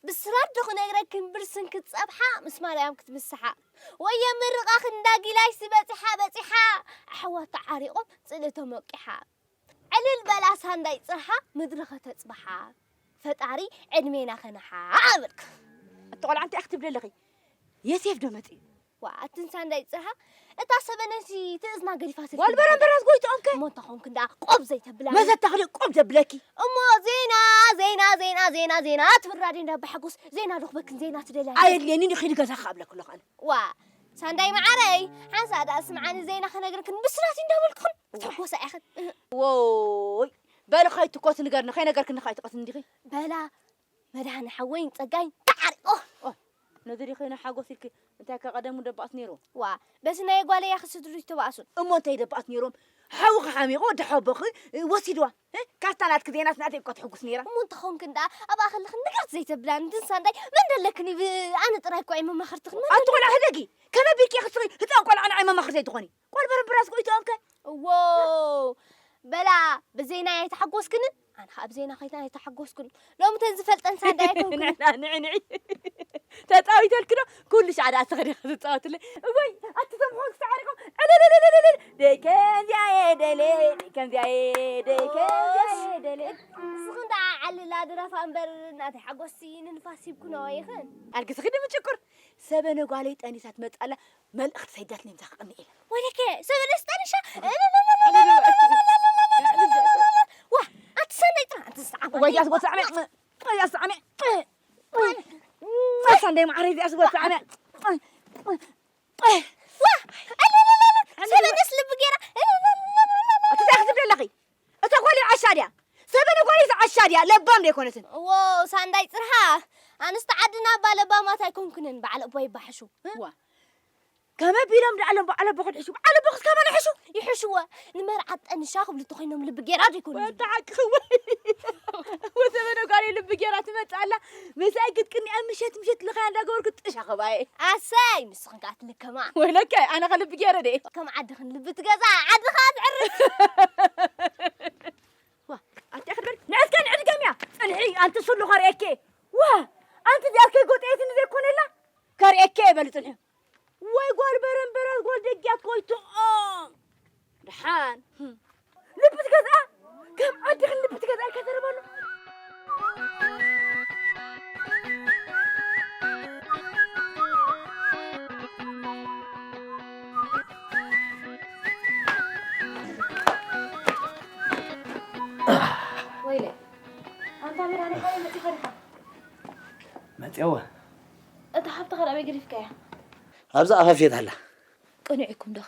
ብስራት ዶ ክነግረክን ብርስን ክትጸብሓ፣ ምስ ማርያም ክትምስሓ። ወየ ምርቓ ክንዳ ጊላይሲ በጺሓ በጺሓ፣ ኣሕዋት ተዓሪቖም ጽልእቶም ወቂሓ። ዕልል በላ ሳንዳይ ጽንሓ፣ ምድሪ ከተጽብሓ። ፈጣሪ ዕድሜና ከነሓ በልክ። እቲ ቆልዓ እንታይ ክትብሊ ኣለኺ? የሴፍ ዶ መጺኡ? ዋ፣ ኣትን ሳንዳይ ጽንሓ፣ እታ ሰበነሲ ትእዝና ገዲፋ ስልኪ ጓል በረንበራስ ጎይትኦም ከ? እሞ እንተ ኾንክ እንዳ ቆብ ዘይተብላ። መዘ ተኽሊ ቆብ ዘብለኪ። እሞ ዜና፣ ዜና፣ ዜና፣ ዜና፣ ዜና ትብል ራድዮ እንዳ ኣባ ሓጎስ ዜና ዶ ክበክን ዜና ትደልያ? ኣየድልየኒን እዩ፣ ኺዲ ገዛኻ እብለኪ ኣለኹ ኣነ። ዋ፣ ሳንዳይ መዓረይ፣ ሓንሳእ ደኣ ስምዓኒ ዜና ክነግርክን ብስራት እንዳበልክን ክትሕጎሳ ኢኽን። እህ። ዎይ፣ በሊ ኸይትኮስ ንገርኒ፣ ከይነገርክኒ ኸይትቀትኒ እንዲኺ። በላ፣ መድሃኒ ሓወይን ጸጋይን ተዓሪቆ። ኦ፣ ነዚ ዲኺ ንሓጎስ ኢልኪ፣ እንታይ ከ ቀደሙ ደባእት ነይሩ? ዋ፣ በዚ ናይ ጓለይ ያኺ ስድሩ ይተባእሱን። እሞ እንታይ ደባእት ነይሮም? ሓውኺ ሓሚቑ፣ ወዲ ሓቦኺ ወሲድዋ። እ? ካብታ ናትኪ ዜናስ ናተይ እኮ ትሕጉስ ነይራ። እሞ እንተኾንክን ደኣ፣ ኣብኣ ከለኽን ንግራት ዘይተብላን፣ ድንሳ እንታይ መን ደለክን? ብ-፣ ኣነ ጥራይ እኮ እየ መማኽርትኽን። መን ኣቲ ቆልዓ ደለክን? ሕደጊ፣ ከመይ ቢልኪ ኢኺ ንስኺ ህፃን ቆልዓ ንዓይ መማኽርቲ ዘይትኾኒ? ጓል በረምብራስ ጎይትኦም ከ? እዎ፣ በላ፣ ብዜና ኣይተሓጎስክንን? ኣነ ኸኣ ብዜና ኸይታ ኣይተሓጎስኩን። ሎሚ ተን ዝፈልጠን ሳንዳይ ኣይኮንኩን። ንዕና፣ ንዒ፣ ንዒ። ተጻዊተልኪ ዶ? ኩሉ ሻዕ ደኣ ንስኺ ዲኺ ትጻወትለይ? እወይ፣ ኣቲ ሰምዖን ክሳዕ ዓሪቆም። ዕልልልልልልል። ደይ ከምዚኣ እየ ደልየ፣ ደይ ከምዚኣ እየ፣ ደይ ከምዚኣ እየ ደልየ። ንስኽን ደኣ ዓልላ ድረፋ እምበር፣ ናተይ ሓጎስሲ ንንፋስ ሂብኩ ነዋ ኢኽን። ኣልግስኺ ድምጭቁር። ሰበነ ጓለይ ጠኒሳ ትመጽእ ኣላ፣ መልእኽቲ ሰዲዳትኒ ምሳኺ ቅንኢ ኢለ። ወይለከ፣ ሰበነስ ጠኒሻ? ዋ፣ ኣቲ ሰንደይ ጥራ፣ ኣቲ ዝሰዓባ። ወያስ ቦት ሳዕሜ፣ ወያስ ሳዕሜ። ሰንደይ ማዕረይ እዚኣስ ቦት ሳዕሜ። ዋ፣ ኣለለለለ፣ ሰበነስ ልቢ ገይራ። ኣቲ እንታይ ክትብሊ ኣለኺ? እታ ጓል ዓሻ ድያ? ሰበነ ጓል ዓሻ ድያ? ለባም ዶ ኣይኮነትን? እዎ፣ ሳንዳይ ጽርሃ። ኣንስቲ ዓድና እባ ለባማት ኣይኮንክንን፣ በዓል ኣቦይ ይባሕሹ። ዋ። ከመይ ቢሎም ደኣ ሎም በዓል ኣቦ ክድሕሹ? በዓል ኣቦ ክስ ከመን ይሕሹ? ይሕሽዎ። ንመርዓ ጠንሻ ክብሉ ተኾይኖም ልቢ ጌራ ዶ ይኮኑ? ወዲ ሓቂ ወይ። ወሰበነ ጓል ልቢ ጌራ ትመጽእ ኣላ። ምሳይ ክትቅንያ ምሸት ምሸት ልኻያ እንዳገበርኩ ጥሻ ኸባየ። ኣሰይ፣ ንስኽን ከኣ ትልከማ። ወይለከ፣ ኣነ ኸ ልቢ ጌረ ደየ። ከም ዓድኽን ልቢ ትገዛ፣ ዓድኻ ትዕርፍ። ዋ፣ ኣቲ ክድበል፣ ንዕስከ ንዕድገምያ። ጽንሒ፣ ኣንቲ ሱሉ ኸርእየኬ። ዋ፣ ኣንቲ ዚኣርከ ጎጠየትኒ ዘይኮነላ። ከርእየኬ በሉ ጽንሒ። ወይ ጓል በረምበራስ ጓል ደጊያት ኮይትኦም። ደሓን። ልቢ ትገዝኣ? ከም ዓድኽን ልቢ ትገዝኣ ኢልካ ዘረባሉ። ወይለ፣ ኣንታ መድሃኒ ሓወይ መጺኻ ዲኻ? መጺኣወ። እታ ሓብትኻ ዳበይ ገዲፍካያ? ኣብዛ ኣፋፍየት ኣላ። ቀኒዕኩም ዶኸ?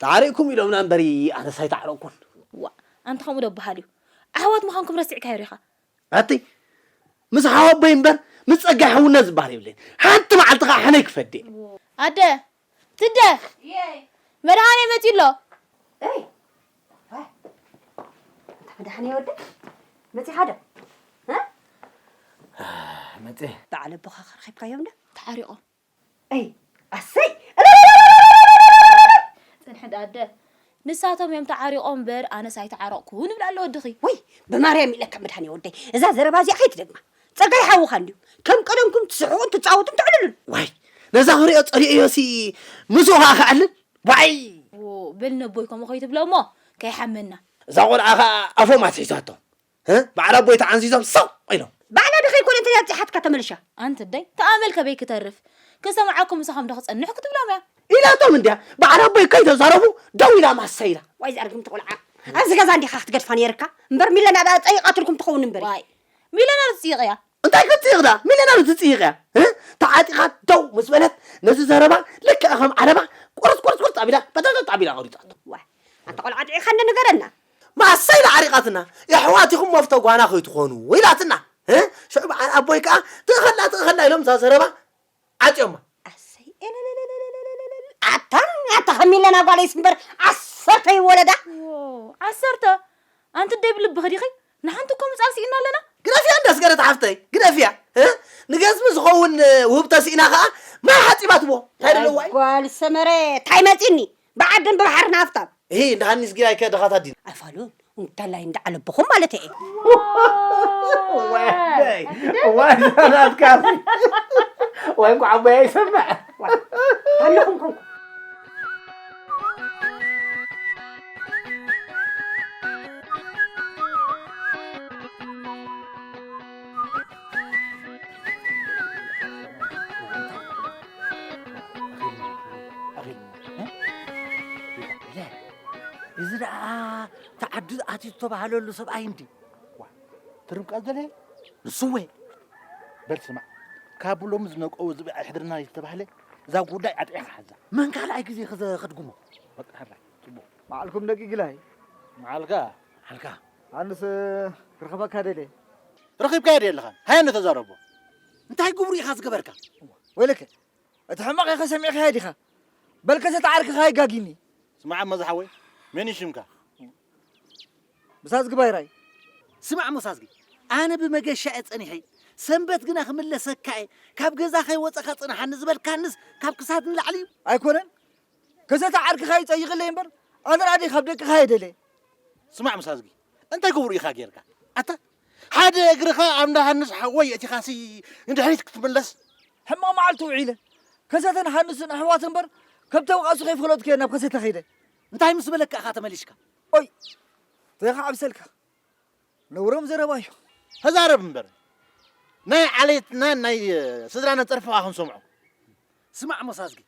ተዓሪቕኩም ኢሎምና እምበሪ ኣነስ ኣይተዓረቕኩን። ዋ፣ ኣንታ ከምኡ ዶ በሃል እዩ? ኣሕዋት ምዃንኩም ረሲዕካዮ ዲኻ? ኣቲ፣ ምስ ሓወቦይ እምበር ምስ ጸጋይ ሓውነት ዝበሃል የብለይን። ሓንቲ መዓልቲ ኸኣ ሕነይ ክፈዲ እየ። ኣደ፣ ትደ፣ የይ። መድሃኔ መጺኡ ኣሎ። እይ፣ ዋይ፣ ኣንታ መድሃኔ ወደይ፣ መጺኻ ዶ? እ? መጺ። በዓል ኣቦኻ ከ ረኺብካዮም ዶ? ተዓሪቖም። እይ፣ ኣሰይ! ጽንሒ ደኣ ኣደ። ንሳቶም እዮም ተዓሪቖም እምበር፣ ኣነስ ኣይተዓረቕኩን ይብል ኣሎ ወድኺ። ወይ፣ ብማርያም ኢለካ መድሃኔ ወደይ፣ እዛ ዘረባ እዚኣ ከይትደግማ። ጸጋይ ሓውኻ እንድዩ። ከም ቀደምኩም ትስሕቑን ትጻወቱን ተዕልሉን። ዋይ፣ ነዛ ክሪኦ ጸሊኦዮሲ ምስኡ ኸኣ ክዕልል? ዋይ! ዎ፣ በል ነቦይ ከምኡ ከይትብሎ እሞ፣ ከይሓመና። እዛ ቆልዓ ኸኣ ኣፎም ኣትሒዛቶ። እ? በዓል ኣቦይ ተዓንዚዞም ሰው ኢሎም። ባዕላ ዶ ከይኮነ እንተ ኣብጺሓትካ ተመልሻ? ኣንቲ ኣደይ፣ ተኣመል ከበይ ክተርፍ? ክሰምዓኩም ምሳኹም ዶ ክጸንሕ ክትብሎም እያ? ኢላቶም እንድያ። በዓል ኣቦይ ከይተዛረቡ ደው ኢላ ማሰ ኢላ። ዋይ፣ ዝኣርግምቲ ቆልዓ። ኣብዚ ገዛ እንዲኻ ክትገድፋ ነይርካ። እምበር ሚለና ደኣ ጸይቓትልኩም ትኸውን እምበር። ዋይ፣ ሚለና ዶ ትጽይቕ እያ? እንታይ ክትጽይቕ ደኣ? ሚለና ዶ ትጽይቕ እያ? እ? ተዓጢቓ ደው ምስ በለት፣ ነዚ ዘረባ ልክዕ ከም ዓለባ ቁርጽ፣ ቁርጽ፣ ቁርጽ ኣቢላ፣ በተተት ኣቢላ ቆሪጻቶ። ዋይ፣ ኣንታ ቆልዓ ጥዒኻ እንዶ ንገረና። ማሰ ኢላ ዓሪቓትና፣ የሕዋት ኢኹም መፍቶ ጓና ከይትኾኑ ኢላትና። እ? ሽዑ በዓል ኣቦይ ከኣ ትእኸላ፣ ትእኸላ ኢሎም እዛ ዘረባ ዓጽዮማ። ኣሰይ፣ ኤለለለለለለለለ። ኣታ፣ ኣታ ከሚለና ጓለይስ እምበር ዓሰርተ ይወለዳ። ዎ፣ ዓሰርተ? ኣንቲ ደይ ብልብኺ ዲኺ? ንሓንቲ እኮ ምጻል ስኢና ኣለና። ግደፍያ እንዳ ስገደት ሓፍተይ፣ ግደፍያ። እ? ንገዝሚ ዝኸውን ውህብቶ ስኢና ከኣ ማይ ሓጺባትዎ። እንታይ ደለዋ እዩ? ጓል ሰመረ፣ እንታይ መጺኒ? ብዓድን ብባሕርን ሃፍታም። እሂ፣ እንዳ ሃኒስ ጊራይ ከ ድኻታት ዲን? ኣይፋሉን፣ እንተላይ እንዳ ዓለቦኹም ማለት እየ። ወይ፣ ወይ፣ ናትካ። ወይ፣ እንኳዕ ኣቦይ ኣይሰምዕ። ኣለኹም ኮንኩ። እዚ ደኣ ተዓዲ ኣትዩ ዝተባህለሉ ሰብኣይ እንዲ። ዋ፣ ትርብቃ ዘለ? ንሱ ወ? በል ስማዕ፣ ካብ ሎሚ ዝነቀው ዝብኢ ኣይሕድርና ዝተባህለ፣ እዛ ጉዳይ ኣጥዒኻ ሓዛ። መን ካልኣይ ግዜ ክዘ-፣ ክድግሞ? በቃ፣ ሕራይ፣ ጽቡቕ። መዓልኩም ደቂ ግላይ። መዓልካ? መዓልካ። ኣንስ ክረኽበካ ደልየ። ረኺብካዮ ድየ ኣለኻ? ሃየ ነተዛረቦ። እንታይ ግብሩ ኢኻ ዝገበርካ? ወይለከ፣ እቲ ሕማቕ ኢኻ ሰሚዕካዮ ዲኻ? በል ከሰተ ዓርክኻ ኣይጋጊኒ። ስማዕ እሞ ዝሓወይ፣ መን እዩ ሽምካ? ምሳዝጊ ባይራይ። ስማዕ እሞ ሳዝጊ፣ ኣነ ብመገሻ እየ ጸኒሐ። ሰንበት ግና ክምለሰካ እየ። ካብ ገዛ ከይወጸኻ ጽንሓኒ ዝበልካንስ ካብ ክሳድ ንላዕሊ እዩ። ኣይኮነን። ከሰተ ዓርክኻ ይጸይቕለይ እምበር፣ ኣነ ራእዲ ካብ ደቅኻ የደለ። ስማዕ ምሳዝጊ፣ እንታይ ግብሩ ኢኻ ጌርካ? ኣታ፣ ሓደ እግርኻ ኣብ እንዳ ሃንስ ሓወይ የእቲኻሲ ንድሕሪት ክትምለስ? ሕማቕ መዓልቲ ውዒለ። ከሰተን ሃንስን ኣሕዋት እምበር፣ ከብቲ ኣውቃሱ ከይፈለጥኩ እየ ናብ ከሰተ ከይደ። እንታይ ምስ በለካ ኢኻ ተመሊስካ? ኦይ፣ እንታይ ኢኻ ዓብሰልካ? ነውሮም ዘረባ እዩ። ተዛረብ እምበር። ናይ ዓሌትና ናይ ስድራና ጸርፍኻ ክንሰምዖ። ስማዕ እሞ ሳዝጊ፣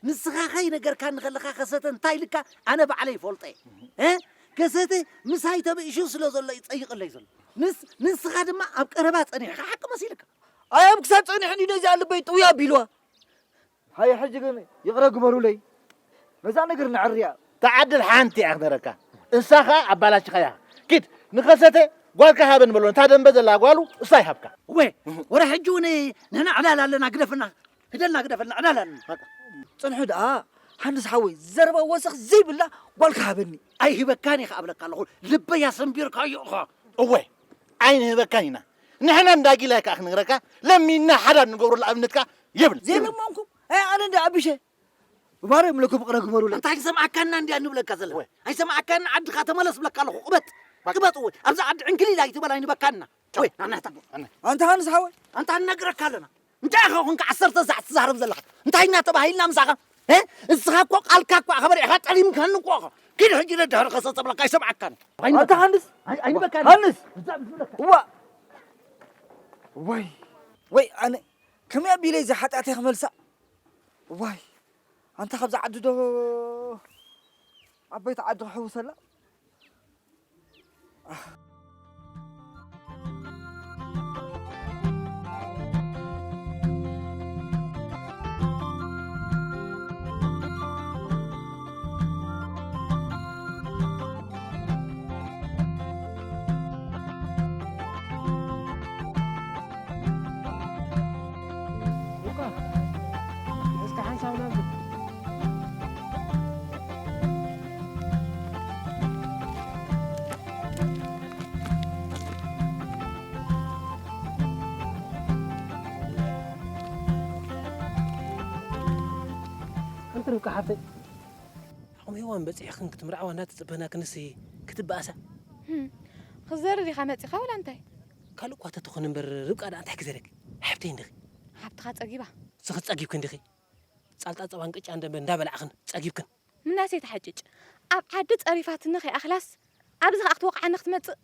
ንስኻ ከይነገርካኒ ከለኻ ከሰተ እንታይ ኢልካ ኣነ ባዕለይ ይፈልጦ እየ። እ? ከሰተ ምሳይ ተበኢሹ ስለ ዘሎ እዩ ጸይቕለይ ዘሎ። ንስ-፣ ንስኻ ድማ ኣብ ቀረባ ጸኒሕካ ሓቂ መሲልካ። ኣይ ኣብ ክሳድ ጸኒሕኒ ነዚኣ ልበይ ጥውይ ኣቢልዋ። ሃየ ሕጂ ግን ይቕረ ግበሩለይ። ነዛ ነገር ነዕርያ። ተዓድል ሓንቲ እያ ክነረካ። እንሳ ኸኣ ኣባላሽኻያ። ኪድ ንኸሰተ ጓልካ ሃበን በሎ። ነታ ደንበ ዘላ ጓሉ እሳ ይሃብካ። ወ-፣ ወረ ሕጂ እውን ንሕና ዕላል ኣለና ግደፍና። ሂደልና ግደፈልና ዕላል ኣለና። በቃ። ጽንሑ ደኣ ሃንስ ሓወይ ዘረባ ወሰኽ ዘይብላ ጓልካ ሃበኒ። ኣይህበካን እየ ከኣ እብለካ ኣለኹ። ልበይ ኣሰንቢርካዮ ኢኻ። እወ፣ ኣይንህበካን ኢና። ንሕና እንዳ ጊላይ ከኣ ክንነግረካ ለሚንና ሓዳር ንገብረሉ ኣብነትካ የብልና። ዘይለመንኩም? ኣይ ኣነ እንዳ ኣቢሸ። ብማርያም ለኩም ቅረ ግበሩለይ። እንታይ ሰማዕካና እንዲያ ንብለካ ዘለና? ወይ። ኣይሰማዕካና ዓድኻ ተመለስ ብለካ ኣለኹ። ቅበጥ። ባክ። ቅበጥ ወይ። ኣብዛ ዓዲ ዕንክሊል ኣይትበል ኣይንበካና። ቻው። ወይ፣ ናና ተቦ። ኣነ። ኣንታ ሃንስ ሓወይ። ኣንታ ንነግረካ ኣለና። እንታይ ኢኻ ኮንካ ዓሰርተ ሳዕ ትዛረብ ዘለኻ? እንታይ እናተባሂልና ምሳኻ? እ? እስኻ እኮ ቃልካ እኮ ኣኽበር ኢኻ ጠሊምካኒ እኮ ኢኻ። ኪድ ሕጂ ነድሕሪ ከሰ ተብለካ ኣይሰማዕካን። ኣንታ ሃንስ። ኣይ-፣ ኣይንበካን። ሃንስ። እዛ ብዝብለካ። እዋ። ወይ። ወይ ኣነ ከመይ ኣቢለ እዚ ሓጢኣተይ ክመልሳ? ዋይ፣ ኣንታ ካብዛ ዓዲ ዶ ዓበይቲ ዓዲ ክሕውሰላ? ሉቃ፣ እስከ ሓንሳብ ናብዚ። ኣንቲ ርብቃ ሓፍተይ፣ ዓቕሚ ሄዋን በጺሕክን ክትምርዓዋ እንዳተጸበናክንስ ክትበኣሳ? ህም፣ ክትዘርር ኢኻ መጺኻ ወላ እንታይ? ካልእ እኳ ተትኾን እምበር ርብቃ ደኣ እንታይ ክዘረኪ? ሓብተይ እንዲኺ። ሓብትኻ ጸጊባ። ንስኺ ጸጊብኪ እንዲኺ። ጻልጣ ጸባን ቅጫን ደንበ እንዳበላዕኽን ጸጊብክን። ምናሴ ተሓጭጭ። ኣብ ዓዲ ጸሪፋትኒ ከይኣኽላስ፣ ኣብዚ ኸኣ ክትወቕዓኒ ክትመጽእ?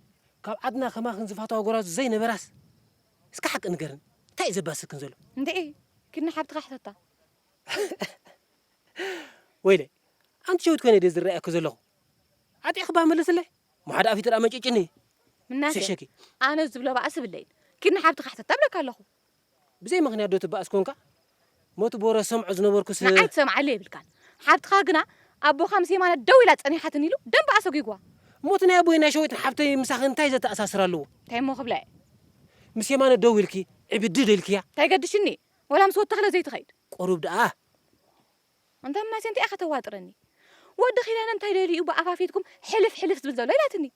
ካብ ዓድና ከማኽን ዝፋተዋ ጎራዙ ዘይነበራስ። እስከ ሓቂ ንገርን፣ እንታይ እዩ ዘባስክን ዘሎ? እንድዒ፣ ኪድኒ ሓብትኻ ሕተታ። ወይለይ፣ ኣንቲ ሸዊት ኮይነ ድየ ዝረኣየኪ ዘለኹ? ዓጢቕባ መልስለይ። እሞ ሓደ ኣፍ ይትርኣ መጨጭኒ። ምናሴ፣ ሸሸኪ። ኣነ ዝብሎ ባእሲ ብለይን። ኪድኒ ሓብትኻ ሕተታ እብለካ ኣለኹ። ብዘይ ምኽንያት ዶ ትባእስ ኮንካ? ሞት ቦረ ሰምዖ ዝነበርኩስ ንዓይ ትሰምዓለይ የብልካን። ሓብትኻ ግና ኣቦኻ ምስ የማነ ደው ኢላ ጸኒሓትን ኢሉ ደንበ ኣሰጒግዋ። ሞት ናይ ኣቦይ ናይ ሸዊትን ሓብተይ ምሳኺ እንታይ ዘተኣሳስር ኣለዎ? እንታይ እሞ ክብላ እየ? ምስ የማነ ደው ኢልኪ ዕብድድ ኢልክያ። እንታይ ገድሽኒ? ወላ ምስ ወዲ ተኽለ ዘይትኸይድ? ቁሩብ ደኣ። ኣንታ ምናሴ እንታይ ኢኻ ተዋጥረኒ? ወዲ ኪዳነ እንታይ ደልዩ ብኣፋፌትኩም ሕልፍ ሕልፍ ዝብል ዘሎ ኢላትኒ።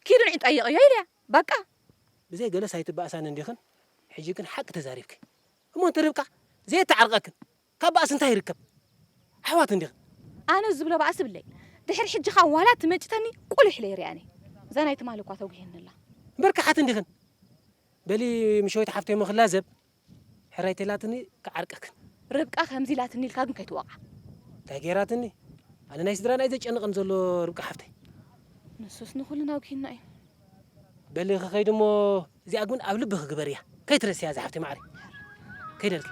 ኪዱ ንዒ ጠይቕዮ ኢለያ። በቃ። ብዘይ ገለስ ኣይትባእሳን እንዲኽን፣ ሕጂ ግን ሓቂ ተዛሪብኪ። እሞ ኣንቲ ርብቃ፣ ዘየተዓርቐክን፣ ካብ ባእሲ እንታይ ይርከብ? ኣሕዋት እንዲኽን። ኣነ ዝብሎ ባእሲ ብለይ። ድሕሪ ሕጂ ኸኣ ዋላ ትመጭተኒ ቁልሕ ኢለ ይሪኣኒ። እዛ ናይ ትማሊ እኳ ተጉሄኒ ኣላ። እምበር ከሓት እንዲኽን። በሊ ምሸወይቲ ሓፍተይ እሞ ክላዘብ፣ ሕራይ ተላትኒ ክዓርቀክን። ርብቃ ከምዚ ኢላትኒ ኢልካ ግን ከይትወቕዓ። እንታይ ገይራትኒ? ኣነ ናይ ስድራና እዩ ዘጨንቐን ዘሎ ርብቃ ሓፍተይ። ንሱስ ንኹልና ኣውኪና እዩ። በሊ ክኸይድ እሞ እዚኣ ግን ኣብ ልብኺ ግበርያ። ከይትረስያ እዛ ሓፍተይ ማዕረ። ከይደልኪ።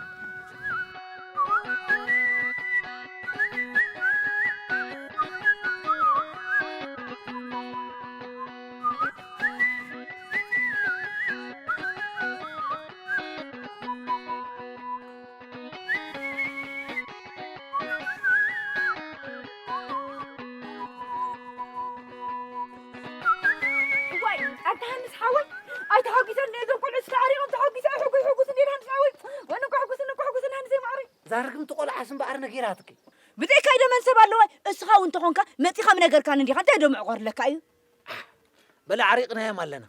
እዋይ፣ ኣታ ሃንስ ሓወይ፣ ኣይተሓጒሰኒ፣ እዞም ቆልዑ ስለ ዓሪቖም ተሓጒሰ፣ ሕጉስ፣ ሕጉስ፣ እንዴት ሃንስ ሓወይ? ወይኒ፣ እኮ ሕጉስኒ፣ እኮ ሕጉስኒ፣ ሃንሰይ ማዕረይ። ዛረግም ትቆልዓ ስምበኣር ነጊራትኪ። ብዘይካይ ዶ መን ሰብ ኣለዋ? እስኻ እውን እንተኾንካ መጺኻ ምነገርካኒ እንዲኻ፣ እንታይ ዶ ምዕቆርለካ እዩ? በለ ዓሪቕናዮም ኣለና።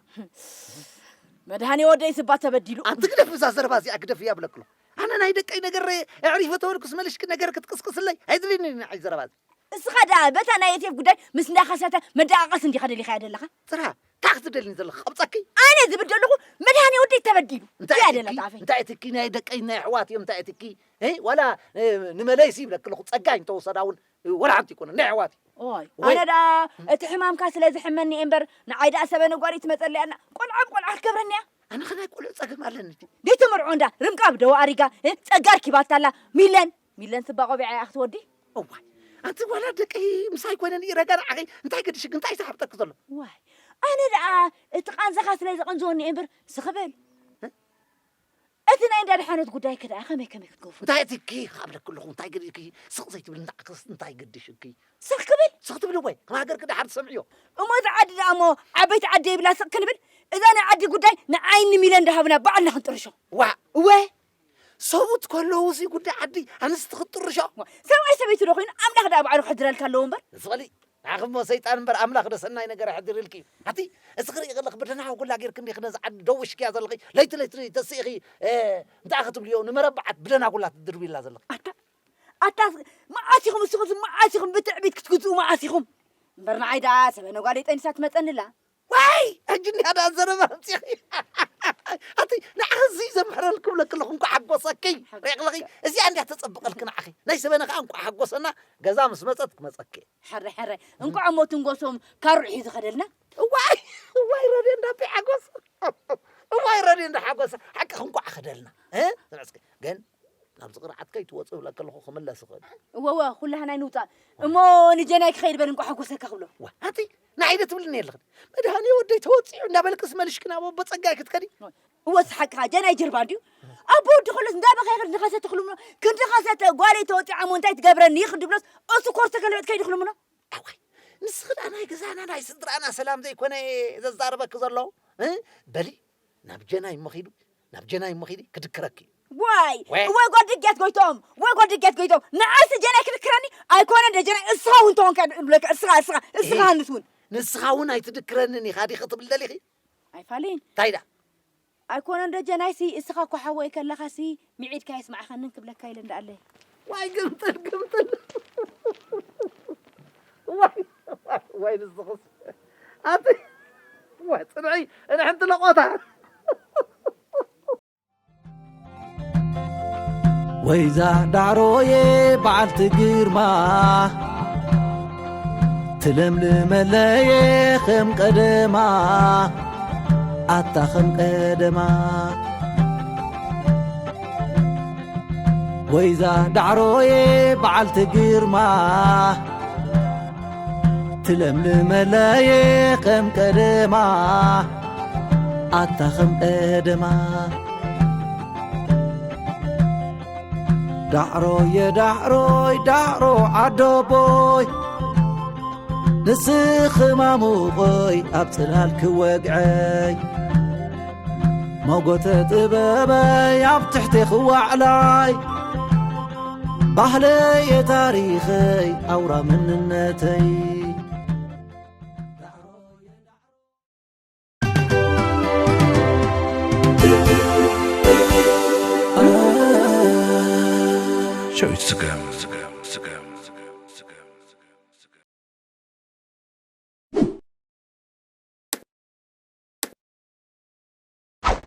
መድሃኔ ወደይ ስባ ተበዲሉ። ኣንቲ ግደፍ፣ እዛ ዘረባ እዚኣ ግደፍ እያ ብለክሎ። ኣነ ናይ ደቀይ ነገር ኣዕሪፈ ተበልኩስ መልሽኪ ነገር ክትቅስቅስለይ ኣይድልኒ ንዓይ ዘረባ እዚ። እስኻ ደኣ በታ ናይ ኤፍኤፍ ጉዳይ ምስ እንዳኸሰተ መደቓቐስ እንዲኻ ደሊኻዮ ዘለኻ? ጽራ፣ እንታይ ክትደልኒ ዘለኻ? ቀብጸኪ? ኣነ ዝብል ዘለኹ መድሃኔ ወደይ ተበዲሉ። እንታይ እያ እትኪ? ደላ ጣፈይ? እንታይ እትኪ? ናይ ደቀይ ናይ ኣሕዋት እዮም። እንታይ እትኪ? እ? ዋላ እ፣ ንመለይሲ ይብለኪ ኣለኹ። ጸጋይ እንተወሰዳ እውን እ፣ ወላ ሓንቲ ይኮነ ናይ ኣሕዋት እዩ። ኦይ፣ ወይ። ኣነ ደኣ እቲ ሕማምካ ስለ ዝሕመኒ እየ እምበር፣ ንዓይ ደኣ ሰበነ ጓል ትመጸለይ ኣላ። ቆልዓ ብቆልዓ ክትገብረኒ እያ። ኣነ ኸናይ ቆልዑ ጸገም ኣለኒ ድዩ? ደይ ተመርዖ እንዳ ርምቃብ ደዋ ኣሪጋ፣ እ፣ ጸጋ ኣርኪባታ ኣላ። ሚለን፣ ሚለን ስባ ቆቢዓ እያ ክትወዲ። እዋይ፣ ኣንቲ ጓላ ደቂ ምሳይ ኮይነን ይረጋ ንዓኺ እንታይ ገድሽክ? እንታይ ተሓብጠክ ዘሎ? ዋይ፣ ኣነ ደኣ እቲ ቃንዛኻ ስለ ዘቐንዘወኒ እየ እምበር፣ ስኽብል። እ? እቲ ናይ እንዳ ደሓነት ጉዳይከ ደኣ ከመይ ከመይ ክትገፉ? እንታይ እትኪ ካብ ለክለኹ እንታይ ገድሽኪ? ስቕ ዘይትብል ንዓክስ እንታይ ገድሽኪ? ስኽ ክብል? ስኽ ትብሊ ወይ? ከም ሃገርኪ ደሓር ትሰምዕዮ። እሞ እዚ ዓዲ ደኣ እሞ ዓበይቲ ዓዲ ይብላ ስቕ ክንብል? እዛ ናይ ዓዲ ጉዳይ ንዓይኒ ሚለን ደሃብና ባዕልና ክንጥርሾ። ዋ! እወ! ሰብኡት ከለዉ እዚ ጉዳይ ዓዲ ኣንስቲ ክትጥርሾ። ዋ! ሰብኣይ ሰበይቲ ዶ ኮይኑ ኣምላኽ ደኣ ባዕሉ ክሕድረልካ ኣለዎ እምበር። ንስኽሊ ንዓኺ እሞ ሰይጣን እምበር ኣምላኽ ዶ ሰናይ ነገር ኣሕዲርልኪ እዩ። ኣቲ እዚ ክርኢ ከለኺ ብደናዊ ጉላ ጌርኪ እንዲኺ ነዚ ዓዲ ደዊሽክያ ዘለኺ። ለይቲ ለይቲ ተስኢኺ እንታይ ክትብልዮ ንመረባዓት ብደናጉላ ትድርብይላ ዘለኺ። ኣታ ኣታ መዓስ ኢኹም እስኹም መዓስ ኢኹም ብትዕቢት ክትግዝኡ መዓስ ኢኹም? እምበር ንዓይ ደኣ ሰበነ ጓለይ ጠኒሳ ትመጸኒ ኣላ። ዋይ ሕጂ እንዲያ ደኣ ዘረባ ኣምጺኺ። ኣቲ ንዓኺ እዚ ዘምሕረልኪ ብለኪ ኣለኹ እንኳዕ ሓጎሰኪ። ሪቕለኺ እዚኣ እንዲያ ተጸብቐልኪ ንዓኺ። ናይ ሰበነ ከኣ እንኳዕ ሓጎሰና ገዛ ምስ መጸት ክመጸኪ። ሕረ ሕረ እንኳዕ እሞ ትንጎሶም ካሩ ሒዙ ከደልና። እዋይ እዋይ ረድዮ እንዳቢ ሓጎስ እዋይ ረድዮ እንዳ ሓጎስ ሓቂ ክንኳዕ ከደልና እ ስምዕስኪ ግን ናብዚ ቅርዓት ከይትወጽእ ብለካ ኣለኹ ክምለስ ይኽእል እወ እወ ኩላህና ይንውጻእ እሞ ንጀናይ ክኸይድ በል እንኳ ሓጎሰካ ክብሎ ዋ ኣቲ ንዓይ ዶ ትብልኒ ኣለኽን መድሃኒ ወደይ ተወጺዑ እንዳበልክስ መልሽክን ኣብ ኣቦ ጸጋይ ክትከዲ እወ ስሓቅኻ ጀናይ ጀርባ እንድዩ ኣቦ ወዲ ከሎስ እንዳበኸ ይኽድ ንኸሰ ትኽልምኖ ክንዲ ኸሰተ ጓለይ ተወጺዓ እሞ እንታይ ትገብረኒ ይኽድ ብሎስ እሱ ኮርተ ከልዕት ከይዲ ክልምኖ ኣዋይ ንስኺ ደኣ ናይ ገዛና ናይ ስድራና ሰላም ዘይኮነ ዘዛርበኪ ዘሎ እ? በሊ ናብ ጀናይ እሞ ኺዱ ናብ ጀናይ እሞ ኺዲ ክድክረኪ እዩ ዋይ ወይ። ወይ ጓደጊያት ጎይቶም ወይ ጓደጊያት ጎይቶም ንዓይሲ ጀናይ ክድክረኒ ኣይኮነን ደ ጀናይ እስኻ እውን ተኾንካ ብለካ እስኻ እስኻ እስኻ እህ። ንስ እውን ንስኻ እውን ኣይትድክረንን ኢኻ ዲኺ ትብል ደሊኺ ኣይፋልን እንታይ ደኣ ኣይኮነን ዶ ጀናይሲ እስኻ እኮ ሓወይ ከለኻሲ ምዒድካ የስማዕኻንን ክብለካ ኢለ እንዳኣለይ ዋይ ግምጥል ግምጥል ዋይ ዋይ ዋይ ንስኽስ ኣቲ ዋይ ፅንዒ እንሕንቲ ለቆታ ወይዛ ዳዕሮየ በዓልቲ ግርማ ትለምልመለየ ከም ቀደማ ኣታ ከም ቀደማ ወይዛ ዳዕሮየ በዓልቲ ግርማ ትለምልመለየ ከም ቀደማ ኣታ ከም ቀደማ ዳዕሮየ ዳዕሮይ ዳዕሮ ዓደቦይ ንስኺ ማሙቐይ ኣብ ጽላል ክወግዐይ ሞጎተ ጥበበይ ኣብ ትሕቲ ክዋዕላይ ባህለየ ታሪኸይ ኣውራ መንነተይ ሸዊት ስገም